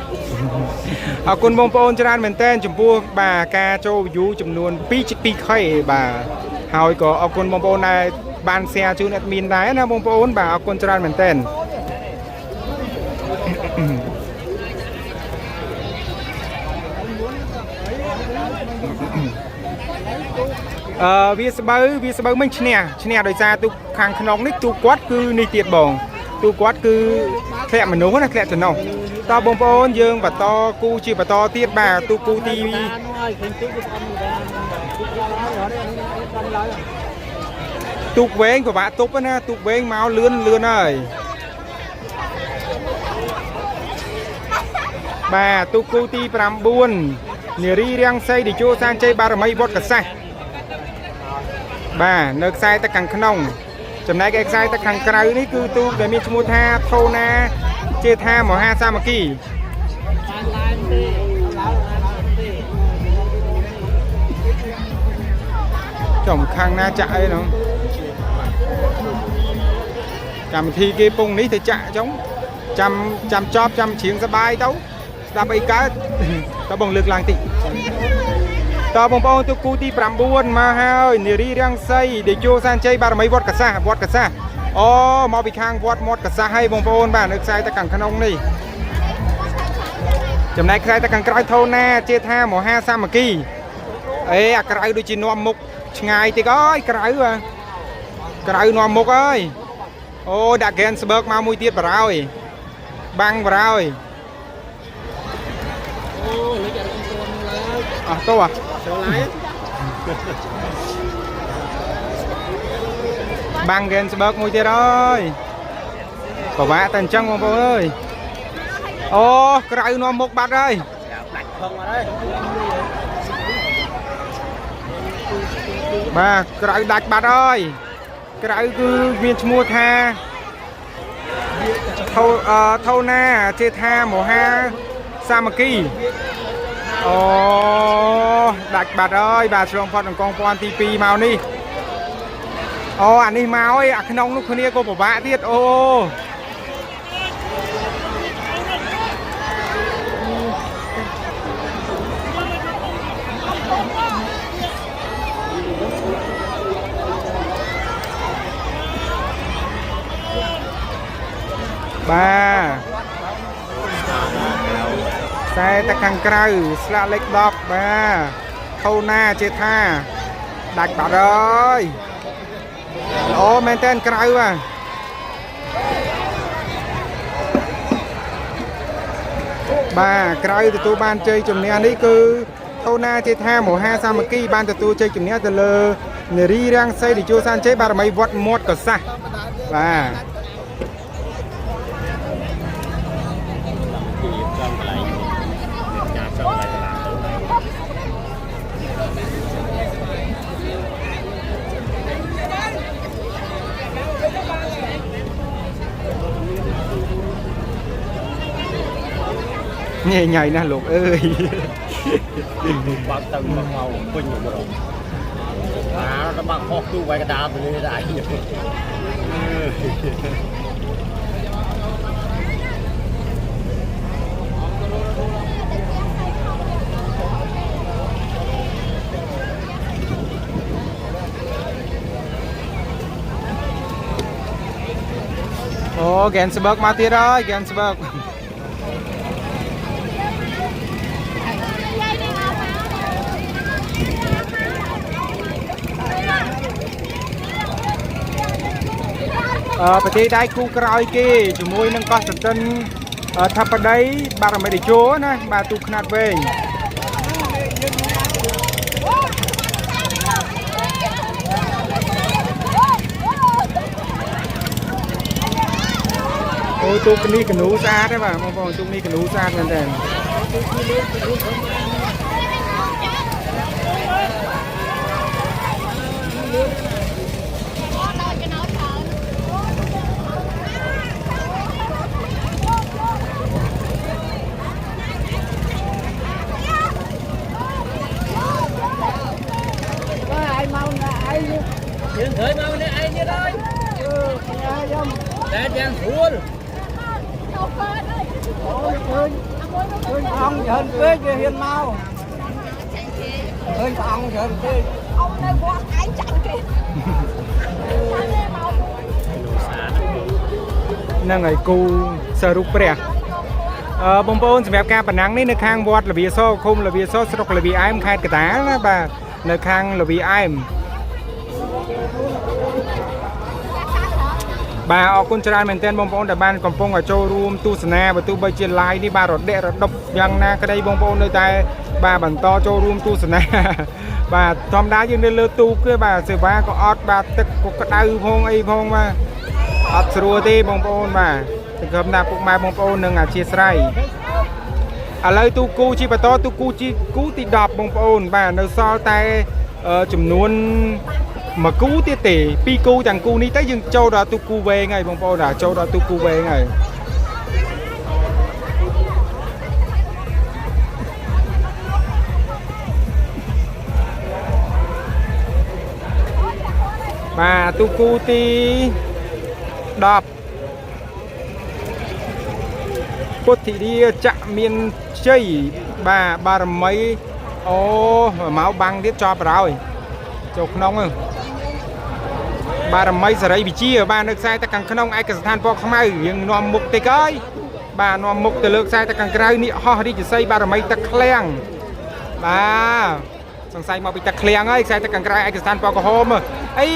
អរគុណបងប្អូនច្រើនមែនទែនចំពោះបាទការចូល view ចំនួន 2.2K បាទហើយក៏អរគុណបងប្អូនដែលបាន share ជូន admin ដែរណាបងប្អូនបាទអរគុណច្រើនមែនទែន អឺវាស្បូវវាស្បូវមិញឈ្នះឈ្នះដោយសារទូកខាងក្នុងនេះទូកគាត់គឺនេះទៀតបងទូកគាត់គឺធ្លាក់មនុស្សណាធ្លាក់ចំណុះតោះបងប្អូនយើងបន្តគូជាបន្តទៀតបាទទូកគូទី នោះហើយឃើញទូកអត់ដែរ ទូកវែងពិបាកទប់ណាទូកវែងមកលឿនលឿនហើយបាទទូកគូទី9នារីរាំងសីតេជោសានជ័យបារមីវត្តកសាសបាទនៅខ្សែទឹកខាងក្នុងចំណែកឯខ្សែទឹកខាងក្រៅនេះគឺទូកដែលមានឈ្មោះថាថូណាជេថាមហាសាមគ្គី បានឡើងទេឡើងឡើងទេ ចំខាងណាចាក់អីហ្នឹងកម្មវិធីគេពងនេះទៅចាក់ចុងចាំចាំចប់ចាំច្រៀងសបាយទៅស្ដាប់អីកើត តើបងលើកឡើងតិចតើបងប្អូនទូគូទី9មកហើយនារីរាំងសីតេជោសានជ័យបារមីវត្តកសាសវត្តកសាសអូមកពីខាងវត្តមាត់កសាសហើយបងប្អូនបាទនៅខ្សែទៅខាងក្នុងនេះចំណែកខ្សែទៅខាងក្រៅថូណាជាថាមហាសាមគ្គីអេអាក្រៅដូចជានាំមុខឆ្ងាយតិចអើយក្រៅបាទក្រៅនាំមុខអើយអូដាក់ហ្គេនស្បើកមកមួយទៀតបរោយបាំងបរោយ អូលុយអត់ទាន់ឡើយ អស់ទៅអ่ะ ចូលឡើយ បាំងហ្គេនស្បើកមួយទៀតអើយពិបាកតែអញ្ចឹងបងប្អូនអើយអូក្រៅនាំមុខបាត់ហើយ ដាច់ខឹងអត់ហើយ បាទក្រៅដាច់បាត់ហើយក្រៅគឺមានឈ្មោះថាថូអឺថូណាជេថាមហាសាមគ្គីអូដាច់បាត់ហើយបាទឆ្លងផុតអង្គងពាន់ទី2មកនេះអូអានេះមកហើយអាក្នុងនោះគ្នាក៏ពិបាកទៀតអូបាទខ្សែតែខាងក្រៅស្លាកលេខ10បាទថូណាជេថាដាច់បាត់ហើយល្អមែនតើក្រៅបាទបាទក្រៅទទួលបានជ័យជំនះនេះគឺថូណាជេថាមហាសាមគ្គីបានទទួលជ័យជំនះទៅលើនារីរាំងសីតេជោសានជ័យបារមីវត្តមាត់កសាសបាទ គឺចំកន្លែងចាចំកន្លែងឡានទៅ ញ៉ៃញ៉ៃណាស់លោកអើយ បើកទៅមកមកពេញមករងអាដល់បាក់ខុសទូវាយកដាលទៅនេះដែរ អូហ្គេនស្បើកមកទៀតហើយហ្គេនស្បើក យាយនេះមក អឺប្រទេសដៃគូក្រោយគេជាមួយនឹងកោះសន្តិន ថាបតីបារមីតេជោណាបាទទូកខ្នាតវែងអូទូកនេះកនូស្អាតទេបាទបងប្អូនទូកនេះកនូស្អាតមែនតើ យើងត្រូវមកម្នាក់ឯងទៀតហើយតែយ៉ាងស្រួល អង្គច្រើនពេកវាហ៊ានមកឃើញព្រះអង្គច្រើនពេក ông nơi qua ai chạy kìa មក ហ្នឹងហើយគូសរុបព្រះអឺបងប្អូនសម្រាប់ការប្រណាំងនេះនៅខាងវត្តលវាសឃុំលវាសស្រុកលវាអែមខេត្តកណ្ដាលណាបាទនៅខាងលវាអែមបាទអរគុណច្រើនមែនទែនបងប្អូនដែលបានកំពុងតែចូលរួមទស្សនាបើទោះបីជា live នេះបាទរដិករដប់យ៉ាងណាក្តីបងប្អូននៅតែបាទបន្តចូលរួមទស្សនា បាទធម្មតាយើងនៅលើទូកទេបាទសេវាក៏អត់បាទទឹកក៏ក្តៅផងអីផងបាទអត់ស្រួលទេបងប្អូនបាទសង្ឃឹមថាពុកម៉ែបងប្អូននឹងអធិស្ឋានឥឡូវទូគូជាបន្តទូគូជាគូទី10បងប្អូនបាទនៅសល់តែចំនួនមួយគូទៀតទេពីរគូទាំងគូនេះទៅយើងចូលដល់ទូគូវែងហើយបងប្អូនបាទចូលដល់ទូគូវែងហើយបាទទូគូទី10ពុទ្ធិរាចៈមានជ័យបាទបារមីអូមកបាំងទៀតចប់ប្រហើយចូលក្នុងហ្នឹងបារមីសេរីវិជាបាទនៅខ្សែទឹកខាងក្នុងឯកស្ថានពណ៌ខ្មៅយើងនាំមុខតិចហើយបាទនាំមុខទៅលើខ្សែទឹកខាងក្រៅនេះហោះរាជសីបារមីទឹកឃ្លាំងបាទសង្ស័យមកពីទឹកឃ្លាំងហើយខ្សែទឹកខាងក្រៅឯកស្ថានពណ៌ក្រហមអី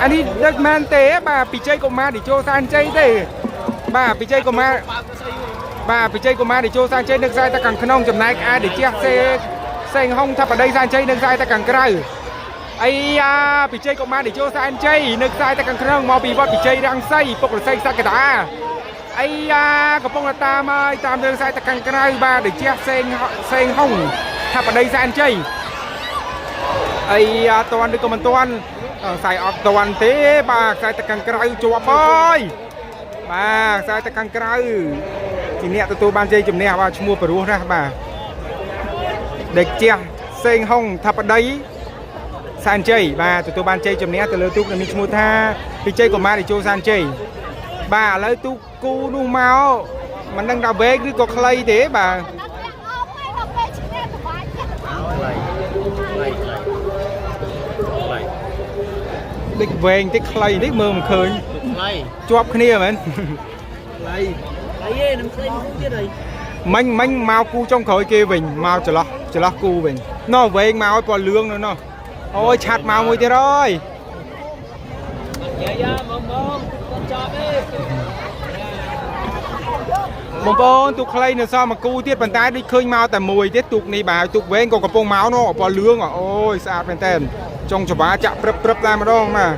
អានេះដឹកមែនទេបាទពិជ័យកុមារទីចូលសានជ័យទេបាទពិជ័យកុមារបាទពិជ័យកុមារទីចូលសានជ័យនៅខ្សែទឹកខាងក្នុងចំណែកឯតិជះសេសេងហុងថាបតីសានជ័យនៅខ្សែទឹកខាងក្រៅអីយ៉ាពិជ័យកុមារទីចូលសានជ័យនៅខ្សែទឹកខាងក្នុងមកពីវត្តពិជ័យរង្សីពុករស័យសក្តាអីយ៉ាកំពុងតែតាមហើយតាមរឿងខ្សែទឹកខាងក្រៅបាទតិជះសេងសេងហុងថាបតីសានជ័យ អីយ៉ាតន់ឬក៏មិនតន់ខ្សែអត់តន់ទេបាទខ្សែទឹកខាងក្រៅជាប់ហើយបាទខ្សែទឹកខាងក្រៅជាអ្នកទទួលបានជ័យជំនះបាទឈ្មោះប្រុសណាបាទដេកជះសេងហុងថាបតីសានជ័យបាទទទួលបានជ័យជំនះទៅលើទូកដែលមានឈ្មោះថាពិជ័យកុមារតេជោសានជ័យបាទឥឡូវទូកគូនោះមកមិនដឹងថាវែងឬក៏ខ្លីទេបាទ ដល់ទាំងអមហើយដល់ពេលឈ្នះសុបាយចិត្ត ខ្លីខ្លីខ្លី ដូចវែងតិចខ្លីតិចមើលមិនឃើញ ខ្លី ជាប់គ្នាមែន ខ្លីខ្លីឯងនឹងខ្លីមួយគូទៀតហើយ មិញមិញមកគូចុងក្រោយគេវិញមកចន្លោះចន្លោះគូវិញណោះវែងមកឲ្យពណ៌លឿងនោះណោះអូយឆាត់មកមួយទៀតហើយ យាយមកមកកូនចប់ទេ បងប្អូនទូកខ្លីនៅសល់មួយគូទៀតប៉ុន្តែដូចឃើញមកតែមួយទៀតទូកនេះបាទហើយទូកវែងក៏កំពុងមកនោះពណ៌លឿងអូយស្អាតមែនតើចុងច្បាចាក់ព្រឹបព្រឹបតែម្ដងបាទ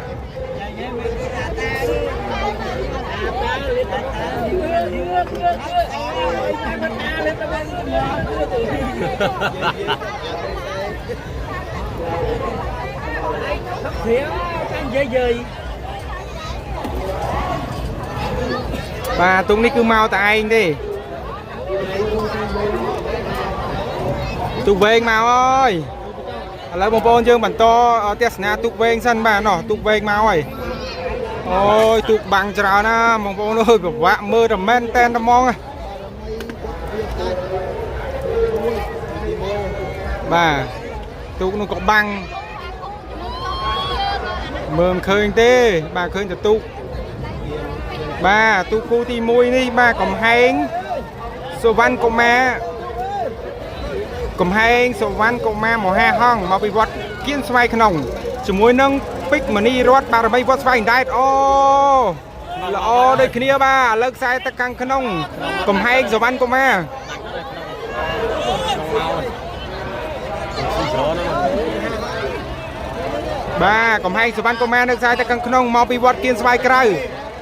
ព្រាចាញ់យាយយាយ បាទទូកនេះគឺមកតែឯងទេទូកវែងមកហើយឥឡូវបងប្អូនយើងបន្តទស្សនាទូកវែងសិនបាទណោះទូកវែងមកហើយអូយទូកបាំងច្រើនណាបងប្អូនអើយពិបាកមើលតែមែនតែនតែហ្មងបាទទូកនោះក៏បាំងមើលមិនឃើញទេបាទឃើញតែទូកបាទទូកគូទី1នេះបាទកំហែងសុវណ្ណកុមារកំហែងសុវណ្ណកុមារមហាហង្សមកពីវត្តគៀនស្វាយក្នុងជាមួយនឹងពេជ្រមនីរតបារមីវត្តស្វាយអណ្ដែតអូ ល្អដូចគ្នាបាទឥឡូវខ្សែទឹកខាងក្នុងកំហែងសវណ្ណកុមារបាទកំហែងសវណ្ណកុមារនៅខ្សែទឹកខាងក្នុងមកពីវត្តគៀនស្វាយក្រៅ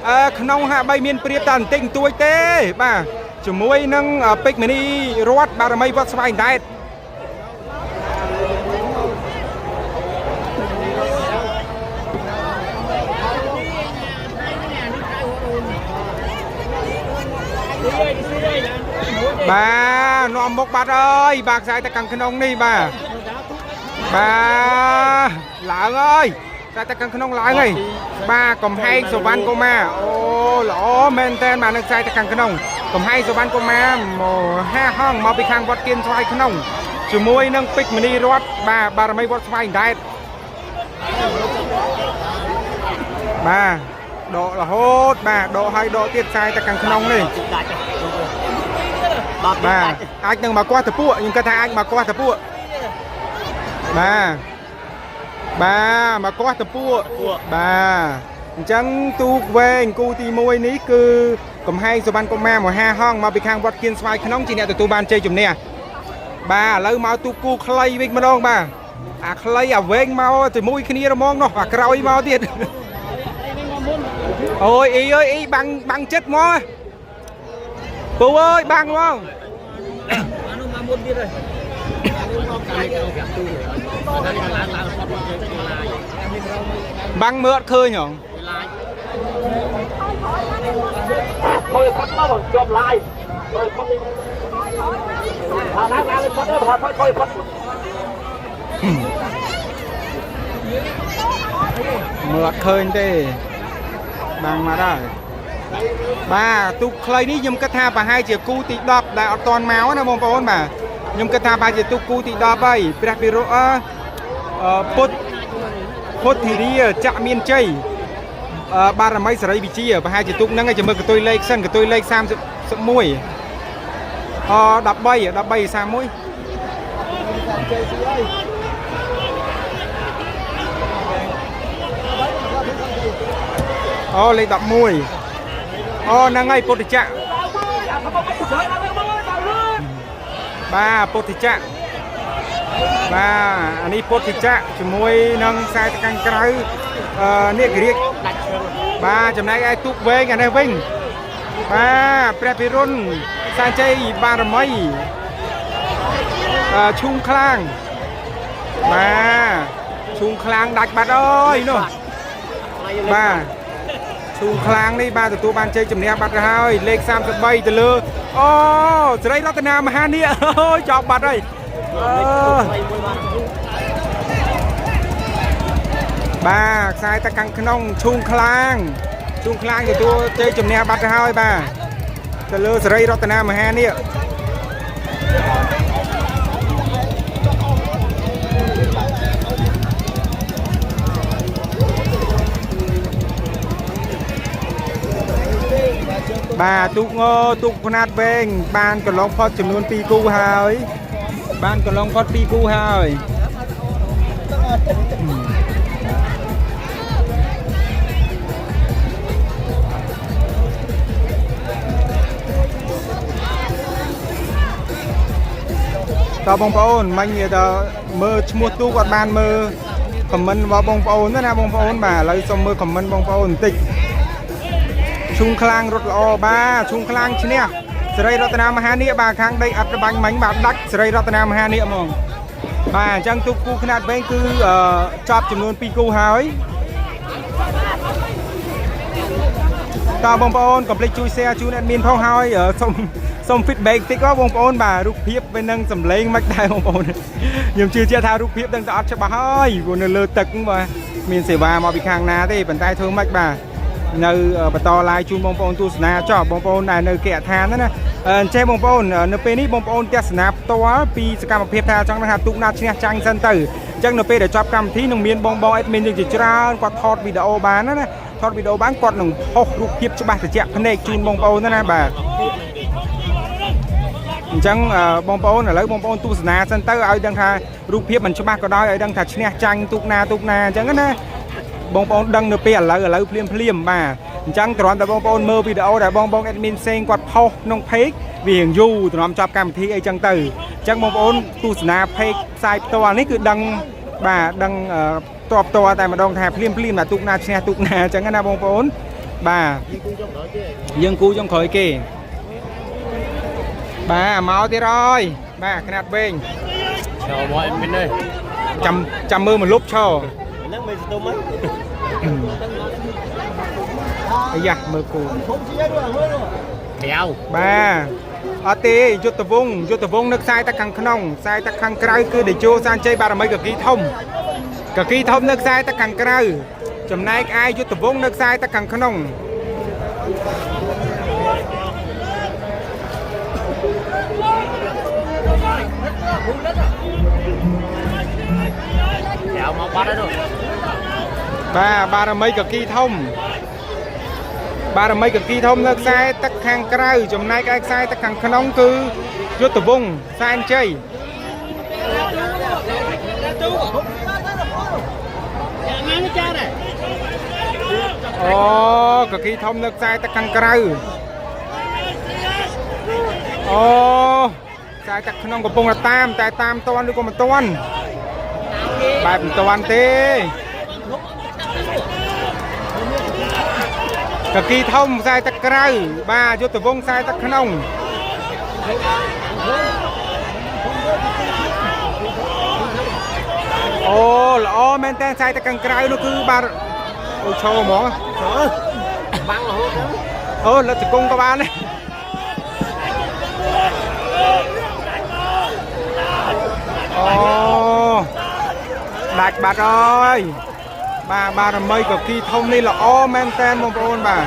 អឺក្នុងហាក់បីមានព្រៀបតែបន្តិចបន្តួចទេបាទជាមួយនឹងពេជ្រមនីរតបារមីវត្តស្វាយអណ្ដែតបាទនាំមុខបាត់អើយបាទខ្សែទឹកខាងក្នុងនេះបាទបាទឡើងអើយខ្សែទឹកខាងក្នុងឡើងហើយបាទកំហែងសវណ្ណកុមារអូល្អមែនតើបាទនៅខ្សែទឹកខាងក្នុងកំហែងសវណ្ណកុមារមហាហងមកពីខាងវត្តគៀនស្វាយក្នុងជាមួយនឹងពេជ្រមនីរតបាទបារមីវត្តស្វាយអណ្ដែតបាទដករហូតបាទដកឲ្យដកទៀតខ្សែទឹកខាងក្នុងនេះ ដាច់ដល់ បាទអាចនឹងមកគាស់តពួកខ្ញុំគិតថាអាចមកគាស់តពួកបាទបាទមកគាស់តពួកបាទអញ្ចឹងទូកវែងគូទី1នេះគឺកំហែងសុវណ្ណកុមារមហាហងមកពីខាងវត្តគៀនស្វាយក្នុងជាអ្នកទទួលបានជ័យជំនះបាទឥឡូវមកទូកគូខ្លីវិញម្ដងបាទអាខ្លីអាវែងមកជាមួយគ្នាហ្មងនោះអាក្រោយមកទៀតអូយអ៊ីអើយអ៊ីបាំងបាំងចិត្តមកពូអើយបាំងហ្មង អានោះមកមុនទៀតហើយមកកាយទៅប្រាប់ទូឡើងឡើងផុតមកយើងឡាយ បាំងមើលអត់ឃើញហង ឡាយផុតផុតមកជាប់ឡាយផុតផុតឡើងឡើងផុតផុតផុតផុត មើលអត់ឃើញទេបាំងមកហើយបាទទូកខ្លីនេះខ្ញុំគិតថាប្រហែលជាគូទី10ដែលអត់តន់មកណាបងប្អូនបាទខ្ញុំគិតថាប្រហែលជាទូកគូទី10ហើយព្រះពិរោអឺពុទ្ធពុទ្ធិរាចៈមានជ័យអឺបារមីសេរីវិជាប្រហែលជាទូកហ្នឹងឯងចាំមើលកន្ទុយលេខសិនកន្ទុយលេខ31អ13 13 31អូលេខ11អូហ្នឹងហើយពុទ្ធចក្របាទពុទ្ធចក្របាទអានេះពុទ្ធចក្រជាមួយនឹងខ្សែទឹកខាងក្រៅអឺនាគរាជ ដាច់ឈើ បាទចំណែកឯទូកវែងអានេះវិញបាទព្រះពិរុណសានជ័យបារមីអឺឈូងខ្លាំងបាទឈូងខ្លាំងដាច់បាត់អើយនោះបាទឈូងខ្លាំងនេះបាទទទួលបានជ័យជំនះបាត់ទៅហើយលេខ33ទៅលើអូសេរីរតនាមហានាគអូយចប់បាត់ហើយអឺ មួយបាន បាទខ្សែទឹកខាងក្នុងឈូងខ្លាំងឈូងខ្លាំងទទួលជ័យជំនះបាត់ទៅហើយបាទទៅលើសេរីរតនាមហានេះបាទទូកងទូកខ្នាតវែងបានកន្លងផុតចំនួន2គូហើយ បានកន្លងផុត2គូហើយ តើបងប្អូនមិញនិយាយថាមើលឈ្មោះទូកអត់បានមើលខមមិនរបស់បងប្អូនទេណាបងប្អូនបាទឥឡូវសូមមើលខមមិនបងប្អូនបន្តិចឈូងខ្លាំងរត់ល្អបាទឈូងខ្លាំងឈ្នះសេរីរតនាមហានាគបាទខាងដីអត់បាញ់មិញបាទដាច់សេរីរតនាមហានាគហ្មងបាទអញ្ចឹងទូកគូខ្នាតវែងគឺអឺចប់ចំនួន2គូហើយតើបងប្អូនកុំភ្លេចជួយ share ជូន admin ផងហើយអឺសូមសូម feedback តិចក៏បងប្អូនបាទរូបភាពវានឹងសម្លេងមិនដែរបងប្អូនខ្ញុំជឿជាក់ថារូបភាពនឹងតែអត់ច្បាស់ហើយព្រោះនៅលើទឹកបាទមានសេវាមកពីខាងណាទេប៉ុន្តែធ្វើម៉េចបាទនៅបន្ត live ជូនបងប្អូនទស្សនាចោះបងប្អូនដែលនៅគេហដ្ឋានហ្នឹងណាអឺអញ្ចេះបងប្អូននៅពេលនេះបងប្អូនទស្សនាផ្ទាល់ពីសកម្មភាពថាចង់ដឹងថាទូកណាឈ្នះចាញ់សិនទៅអញ្ចឹងនៅពេលដែលចប់កម្មវិធីនឹងមានបងបង admin យើងជាច្រើនគាត់ថតវីដេអូបានណាថតវីដេអូបានគាត់នឹងផុសរូបភាពច្បាស់ត្រជាក់ភ្នែកជូនបងប្អូនណាបាទ អញ្ចឹងអឺបងប្អូនឥឡូវបងប្អូនទស្សនាសិនទៅឲ្យដឹងថារូបភាពមិនច្បាស់ក៏ដោយឲ្យដឹងថាឈ្នះចាញ់ទូកណាទូកណាអញ្ចឹងណាបងប្អូនដឹងនៅពេលឥឡូវឥឡូវភ្លាមភ្លាមបាទ អញ្ចឹងគ្រាន់តែបងប្អូនមើលវីដេអូដែលបងបង admin ផ្សេងគាត់ផុសក្នុង page វារៀងយូរទ្រាំចប់កម្មវិធីអីចឹងទៅអញ្ចឹងបងប្អូនទស្សនា page ផ្សាយផ្ទាល់នេះគឺដឹងបាទដឹងតបតតែម្ដងថាភ្លាមភ្លាមណាទូកណាឈ្នះទូកណាអញ្ចឹងណាបងប្អូនបាទយើងគូចុងក្រោយគេបាទមកទៀតហើយបាទខ្នាតវែង ឈរមកអេមីននេះ ចាំចាំមើលមកលុបឈរ ហ្នឹងមិនស្ទុំហ៎ អាយ៉ាមើលគូ ធំជាងមើល ក្រៅ បាទអត់ទេយុទ្ធវងយុទ្ធវងនៅខ្សែទឹកខាងក្នុងខ្សែទឹកខាងក្រៅគឺតេជោសានជ័យបារមីកគីធំកគីធំនៅខ្សែទឹកខាងក្រៅចំណែកឯយុទ្ធវងនៅខ្សែទឹកខាងក្នុង ក្រៅមកបាត់ហើយនោះ បាទបារមីកគីធំបារមីកគីធំនៅខ្សែទឹកខាងក្រៅចំណែកឯខ្សែទឹកខាងក្នុងគឺយុទ្ធវងសែនជ័យ យ៉ាងណានេះចាដែរ អូកគីធំនៅខ្សែទឹកខាងក្រៅអូខ្សែទឹកក្នុងកំពុងតែតាមតែតាមតន់ឬក៏មិនតន់បែបមិនតន់ទេកគីធំខ្សែទឹកក្រៅបាទយុទ្ធវងខ្សែទឹកក្នុងអូល្អមែនតើខ្សែទឹកខាងក្រៅនោះគឺបាទអូឈរហ្មង បាំងរហូតទៅ អូលទ្ធជង្គង់ក៏បានដែរអូដាច់បាត់ហើយបាទបារមីកគីធំនេះល្អមែនតើបងប្អូនបាទ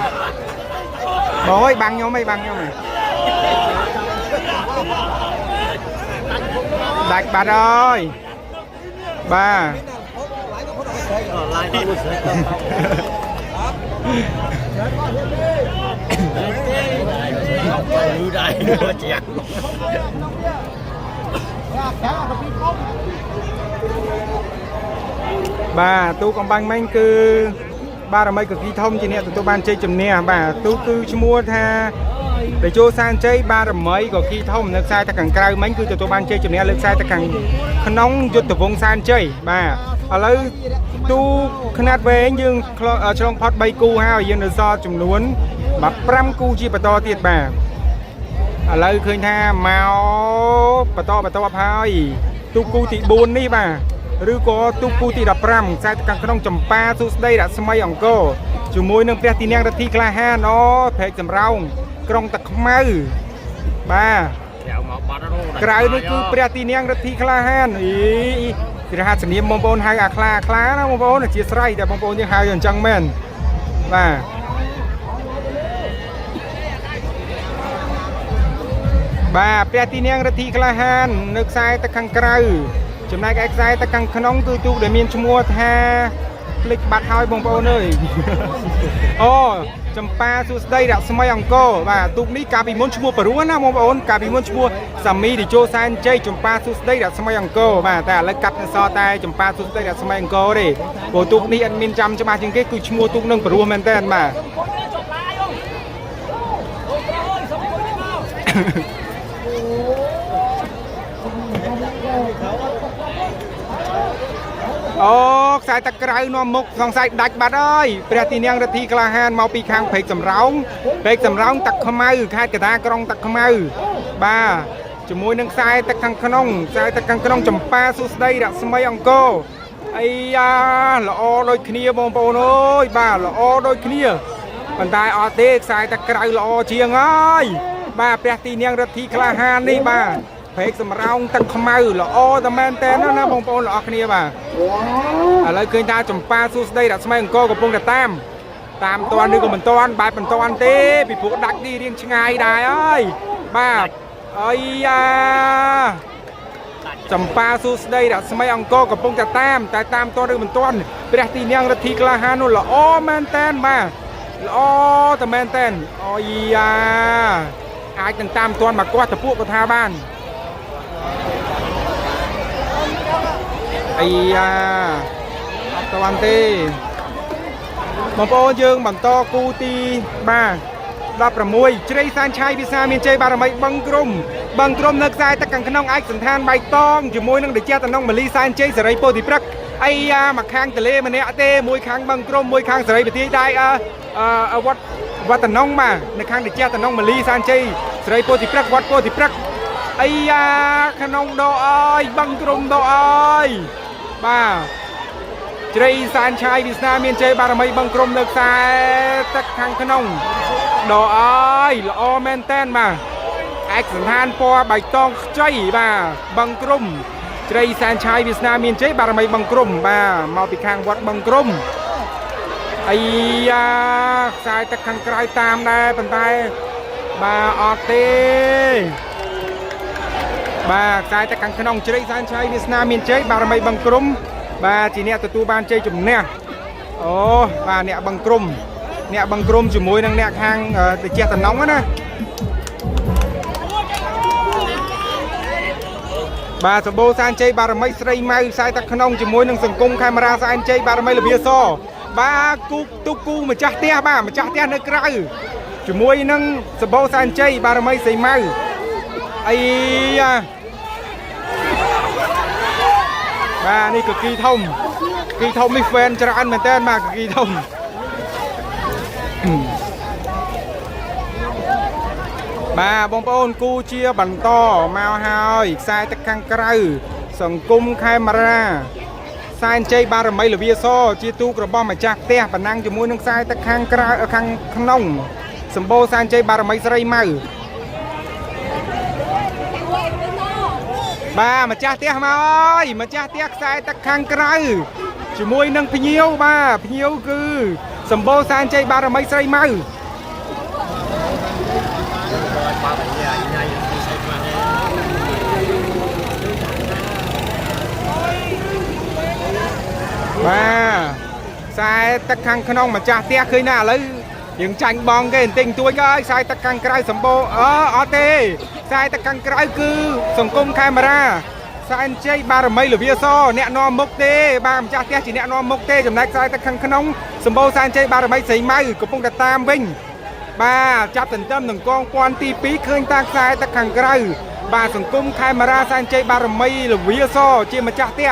បងអើយបាំងខ្ញុំអីបាំងខ្ញុំអីដាច់បាត់ហើយបាទ ឡាយមកស្រេចទៅលឺដែរជាង ចាកាពីធំ បាទទូកំបាញ់មិញគឺបារមីកគីធំជាអ្នកទទួលបានជ័យជំនះបាទទូគឺឈ្មោះថាតេជោសានជ័យបារមីកគីធំនៅខ្សែទឹកខាងក្រៅមិញគឺទទួលបានជ័យជំនះលើខ្សែទឹកខាងក្នុងយុទ្ធវង្សសានជ័យបាទឥឡូវទូខ្នាតវែងយើងឆ្លងផុត3គូហើយយើងនៅសល់ចំនួនបាទ5គូជាបន្តទៀតបាទឥឡូវឃើញថាមកបន្តបន្តហើយទូគូទី4នេះបាទឬក៏ទូគូទី15ខ្សែទឹកខាងក្នុងចម្ប៉ាសុស្ដីរស្មីអង្គរជាមួយនឹងព្រះទីនាំងរដ្ឋីក្លាហានអូព្រែកសំរោងក្រុងតាខ្មៅបាទ ក្រៅមកបាត់ហើយនោះ ក្រៅនេះគឺព្រះទីនាំងរដ្ឋីក្លាហានអីព្រះហាសនាមបងប្អូនហៅអាខ្លាអាខ្លាណាបងប្អូនអធិស្ឋានតែបងប្អូនយើងហៅអញ្ចឹងមែនបាទបាទព្រះទីនាំងរដ្ឋីក្លាហាននៅខ្សែទឹកខាងក្រៅចំណែកឯខ្សែទឹកខាងក្នុងគឺទូកដែលមានឈ្មោះថាភ្លេចបាត់ហើយបងប្អូនអើយ អូចម្ប៉ាសួស្តីរស្មីអង្គរបាទទូកនេះកាលពីមុនឈ្មោះបរោះណាបងប្អូនកាលពីមុនឈ្មោះសាមីតេជោសែនជ័យចម្ប៉ាសួស្តីរស្មីអង្គរបាទតែឥឡូវកាត់នៅសល់តែចម្ប៉ាសួស្តីរស្មីអង្គរទេព្រោះទូកនេះអត់មានចាំច្បាស់ជាងគេគឺឈ្មោះទូកនឹងបរោះមែនតើបាទ អូខ្សែទឹកក្រៅនាំមុខសង្ស័យដាច់បាត់ហើយព្រះទីនាំងរដ្ឋីក្លាហានមកពីខាងព្រែកសំរោងព្រែកសំរោងទឹកខ្មៅខេត្តកណ្ដាលក្រុងទឹកខ្មៅបាទជាមួយនឹងខ្សែទឹកខាងក្នុងខ្សែទឹកខាងក្នុងចម្ប៉ាសុស្ដីរស្មីអង្គរអីយ៉ាល្អដូចគ្នាបងប្អូនអើយបាទល្អដូចគ្នាប៉ុន្តែអត់ទេខ្សែទឹកក្រៅល្អជាងហើយបាទព្រះទីនាំងរដ្ឋីក្លាហាននេះបាទព្រែកសំរោងទឹកខ្មៅល្អតែមែនតើណាបងប្អូនល្អគ្នាបាទ ឥឡូវឃើញថាចម្ប៉ាសួស្ដីរស្មីអង្គរកំពុងតែតាមតាមតាន់ឬក៏មិនតាន់បែបមិនតាន់ទេពីព្រោះដាច់នេះរៀងឆ្ងាយដែរហើយបាទអីយ៉ាចម្ប៉ាសួស្ដីរស្មីអង្គរកំពុងតែតាមតែតាមតាន់ឬមិនតាន់ព្រះទីនាំងរដ្ឋីក្លាហាននោះល្អមែនតែនបាទល្អតែមែនតែនអីយ៉ាអាចនឹងតាមតាន់មកគាត់តពួកក៏ថាបានអីយ៉ា អត់តាន់ទេ បងប្អូនយើងបន្តគូទីបាទ16ជ្រៃសានឆៃវិសាមានជ័យបារមីបឹងក្រុមបឹងក្រុមនៅខ្សែទឹកខាងក្នុងឯកសន្តានបៃតងជាមួយនឹងដេជះតំណងម៉ាលីសែនជ័យសេរីពោធិព្រឹកអីយ៉ាមកខាងតលេម្នាក់ទេមួយខាងបឹងក្រុមមួយខាងសេរីពទាយដែរអឺអឺវត្តវត្តតំណងបាទនៅខាងដេជះតំណងម៉ាលីសែនជ័យសេរីពោធិព្រឹកវត្តពោធិព្រឹកអីយ៉ាក្នុងដកអើយបឹងក្រុមដកអើយបាទ ជ្រៃសានឆាយវាសនាមានជ័យបារមីបឹងក្រុមលើកខ្សែទឹកខាងក្នុងដកអើយល្អមែនតែនបាទឯកសណ្ឋានពណ៌បៃតងខ្ចីបាទបឹងក្រុមជ្រៃសានឆាយវាសនាមានជ័យបារមីបឹងក្រុមបាទមកពីខាងវត្តបឹងក្រុមអាយ៉ាខ្សែទឹកខាងក្រៅតាមដែរប៉ុន្តែបាទអត់ទេ បាទខ្សែទឹកខាងក្នុងជ្រៃសានឆៃវាសនាមានជ័យបារមីបឹងក្រុមបាទជាអ្នកទទួលបានជ័យជំនះអូបាទអ្នកបឹងក្រុមអ្នកបឹងក្រុមជាមួយនឹងអ្នកខាងតិចតំណងណាបាទសម្បូរសានជ័យបារមីស្រីម៉ៅខ្សែទឹកក្នុងជាមួយនឹងសង្គមខេមរាសានជ័យបារមីលវាសបាទគូទុកគូម្ចាស់ផ្ទះបាទម្ចាស់ផ្ទះនៅក្រៅជាមួយនឹងសម្បូរសានជ័យបារមីស្រីម៉ៅអីយ៉ាបាទនេះកគីធំគីធំនេះ fan ច្រើនមែនតើបាទកគីធំបាទបងប្អូនគូជាបន្តមកហើយខ្សែទឹកខាងក្រៅសង្គមខេមរាសែនជ័យបារមីលវាសជាទូករបស់ម្ចាស់ផ្ទះប៉ុណ្ណឹងជាមួយនឹងខ្សែទឹកខាងក្រៅខាងក្នុងសម្បូរសែនជ័យបារមីស្រីម៉ៅបាទម្ចាស់ផ្ទះមកអើយម្ចាស់ផ្ទះខ្សែទឹកខាងក្រៅជាមួយនឹងភ្ញៀវបាទភ្ញៀវគឺសម្បូរសែនជ័យបារមីស្រីម៉ៅបាទខ្សែទឹកខាងក្នុងម្ចាស់ផ្ទះឃើញណាឥឡូវយើងចាញ់បងគេបន្តិចបន្តួចក៏ឲ្យខ្សែទឹកខាងក្រៅសម្បូរអឺអត់ទេខ្សែទឹកខាងក្រៅគឺសង្គមខេមរាសែនជ័យបារមីលវាសអ្នកនាំមុខទេបាទម្ចាស់ផ្ទះជាអ្នកនាំមុខទេចំណែកខ្សែទឹកខាងក្នុងសម្បូរសែនជ័យបារមីស្រីម៉ៅកំពុងតែតាមវិញបាទចាប់ទន្ទឹមនឹងកងពាន់ទី2ឃើញតាខ្សែទឹកខាងក្រៅបាទសង្គមខេមរាសែនជ័យបារមីលវាសជាម្ចាស់ផ្ទះ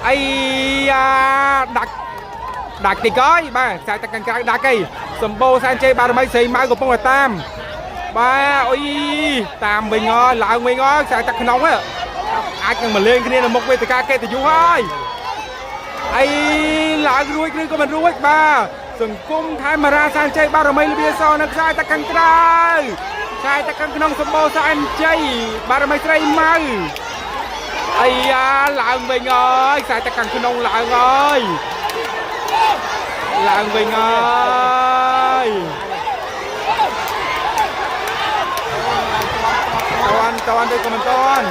អីយ៉ាដាច់ដាច់តិចហើយបាទខ្សែទឹកខាងក្រៅដាច់អីសម្បូរសែនជ័យបារមីស្រីម៉ៅកំពុងតែតាមបាទអុយតាមវិញហើយឡើងវិញហើយខ្សែទឹកក្នុងហ៎អាចនឹងមកលេងគ្នានៅមុខវេទិកាកិត្តិយសហើយអីឡើងរួចឬក៏មិនរួចបាទសង្គមខេមរាសែនជ័យបារមីលវាសនៅខ្សែទឹកខាងក្រៅខ្សែទឹកខាងក្នុងសម្បូរសែនជ័យបារមីស្រីម៉ៅអីយ៉ាឡើងវិញហើយខ្សែទឹកខាងក្នុងឡើងហើយឡើងវិញហើយតន់តន់ទៅក៏មិនតន់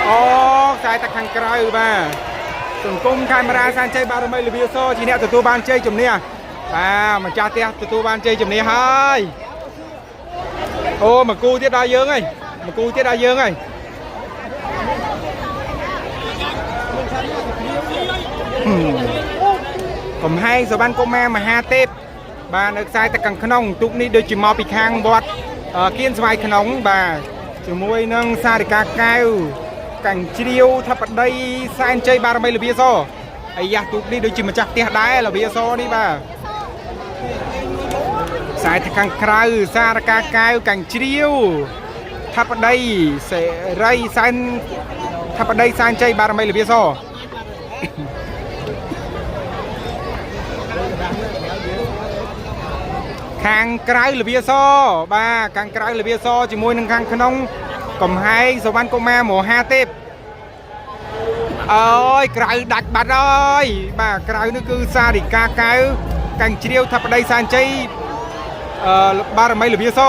អូខ្សែទឹកខាងក្រៅបាទសង្គមខេមរាសានជ័យបារមីលវាសជាអ្នកទទួលបានជ័យជំនះបាទម្ចាស់ផ្ទះទទួលបានជ័យជំនះហើយអូមកគូទៀតដល់យើងហើយមកគូទៀតដល់យើងហើយកំហែងសវណ្ណកុមារមហាទេពបាទនៅខ្សែទឹកខាងក្នុងទូកនេះដូចជាមកពីខាងវត្តគៀនស្វាយក្នុងបាទជាមួយនឹងសារិកាកែវកាញ់ជ្រាវធបតីសែនជ័យបារមីលវាសអាយ៉ាទូកនេះដូចជាម្ចាស់ផ្ទះដែរលវាសនេះបាទខ្សែទឹកខាងក្រៅសារកាកែវកាញ់ជ្រាវធបតីសេរីសែនធបតីសែនជ័យបារមីលវាសខាងក្រៅលវាសបាទខាងក្រៅលវាសជាមួយនឹងខាងក្នុងកំហែងសវណ្ណកុមារមហាទេពអើយក្រៅដាច់បាត់ហើយបាទក្រៅនេះគឺសារិកាកែវកាញ់ជ្រាវធបតីសានជ័យអឺបារមីលវាស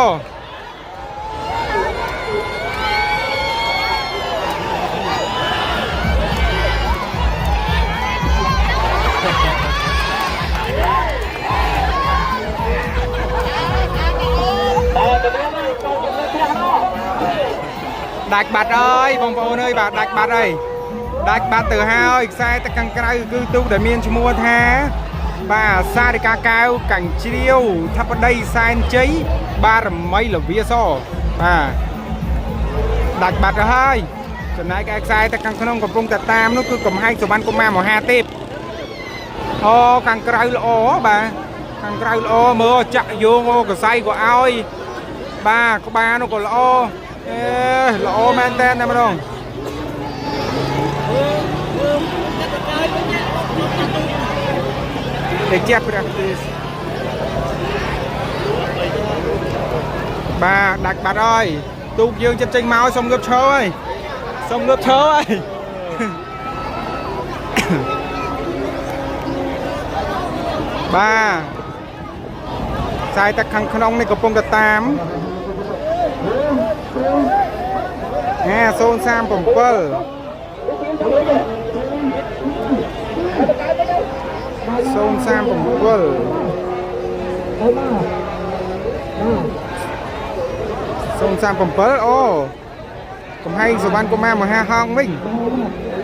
បាទទៅដល់ចូលទៅផ្ទះនោះ ដាច់បាត់អើយបងប្អូនអើយបាទដាច់បាត់ហើយដាច់បាត់ទៅហើយខ្សែទឹកខាងក្រៅគឺទូកដែលមានឈ្មោះថាបាទសារិកាកែវកាញ់ជ្រាវថាបតីសែនជ័យបារមីលវាសបាទដាច់បាត់ទៅហើយចំណែកឯខ្សែទឹកខាងក្នុងកំពុងតែតាមនោះគឺកំហែងសវណ្ណកុមារមហាទេពអូខាងក្រៅល្អបាទខាងក្រៅល្អមើលចាក់យោងអូកសៃក៏ឲ្យបាទក្បាលនោះក៏ល្អអេល្អមែនតើតែម្ដង តិចព្រះទេសបាទដាច់បាត់ហើយទូកយើងចិត្តចេញមកសុំងើបឈរហើយសុំងើបឈរហើយ បាទខ្សែទឹកខាងក្នុងនេះកំពុងតែតាមហា037 037 037អូកំហែងសវណ្ណកុមារមហាហងវិញ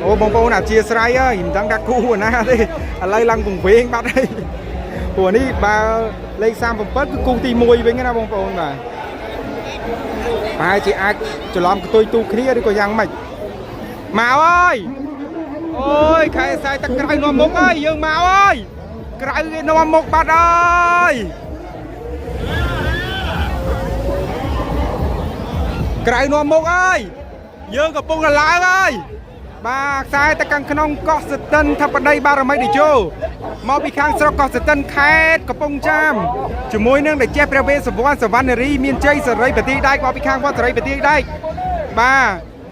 អូបងប្អូនអធិស្ឋានហើយមិនដឹងថាគូអាណាទេឥឡូវឡើងពង្វេងបាត់ហើយព្រោះនេះបើលេខ37គឺគូទី1វិញណាបងប្អូនបាទប្រហែលជាអាចច្រឡំកន្ទុយទូគ្នាឬក៏យ៉ាងម៉េចមកហើយអូយខែខ្សែទឹកក្រៅនាំមុខហើយយើងមកហើយក្រៅគេនាំមុខបាត់ហើយ ក្រៅនាំមុខអើយយើងកំពុងតែឡើងហើយបាទខ្សែទៅខាងក្នុងកោះសតិនធិបតីបារមីតេជោមកពីខាងស្រុកកោះសតិនខេត្តកំពង់ចាមជាមួយនឹងតេជះព្រះវេសវណ្ណសវណ្ណរីមានជ័យសរីបទីដែកមកពីខាងវត្តសរីបទីដែកបា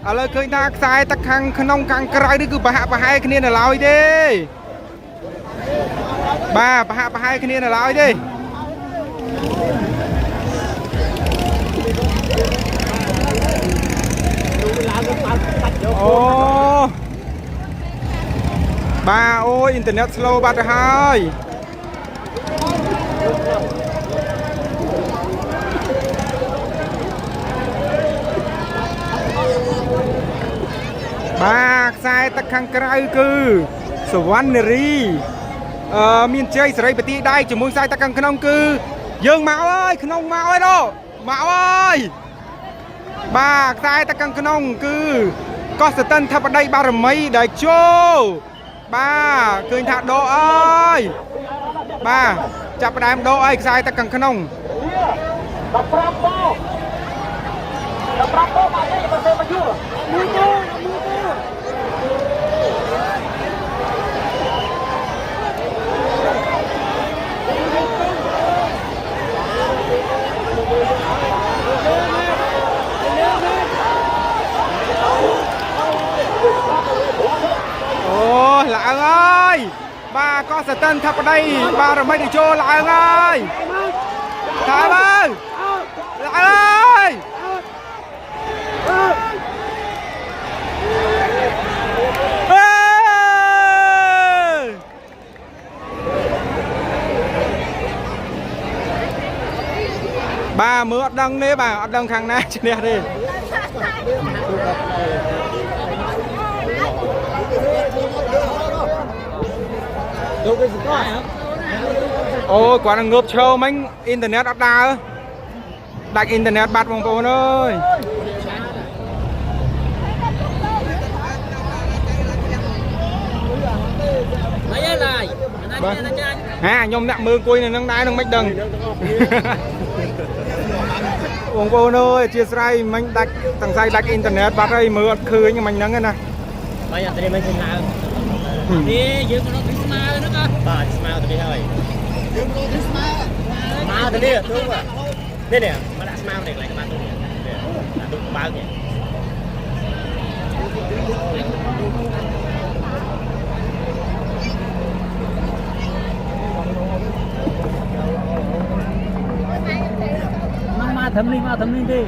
ទឥឡូវឃើញថាខ្សែទឹកខាងក្នុងខាងក្រៅនេះគឺប្រហាក់ប្រហែលគ្នានៅឡើយទេបាទប្រហាក់ប្រហែលគ្នានៅឡើយទេ អូបាទអូយអ៊ីនធឺណិត slow បាត់ទៅហើយបាទខ្សែទឹកខាងក្រៅគឺសវណ្ណរីអឺមានជ័យសេរីបទីដៃជាមួយខ្សែទឹកខាងក្នុងគឺយើងមកអើយក្នុងមកអើយដល់មកអើយ បាទខ្សែទឹកខាងក្នុងគឺកោះសតិនធិបតីបារមីដែលចូលបាទឃើញថាដកអើយបាទចាប់ផ្ដើមដកអើយខ្សែទឹកខាងក្នុង 15ប15បបាទនេះបើទៅមកយូរមួយទេមួយទេ អូឡើងអើយបាទកោះសតិនធិបតីបារមីដែលចូលឡើងអើយថាបើឡើងអើយអេបាទមើលអត់ដឹងទេបាទអត់ដឹងខាងណាឈ្នះទេ អូគាត់នឹងងើបឈរមិញអ៊ីនធឺណិតអត់ដើរដាច់អ៊ីនធឺណិតបាត់បងប្អូនអើយ មិនអីឡាយណាណាចាញ់ ហាខ្ញុំអ្នកមើលអង្គុយនៅនឹងដែរនឹងមិនដឹងបងប្អូនអើយអធិស្ឋានមិញដាច់សង្ស័យដាច់អ៊ីនធឺណិតបាត់ហើយមើលអត់ឃើញមិញហ្នឹងណា បាយអត់ទេមិនឃើញឡើងនេះយើងក៏រកស្មើហ្នឹងបាទស្មើទៅនេះហើយ យើងរកទីស្មើ ស្មើទៅនេះទូនេះនេះមកដាក់ស្មើនេះកន្លែងក្បាលទូនេះដាក់ទូបើកនេះមកមកធ្វើនេះមកធ្វើនេះទេ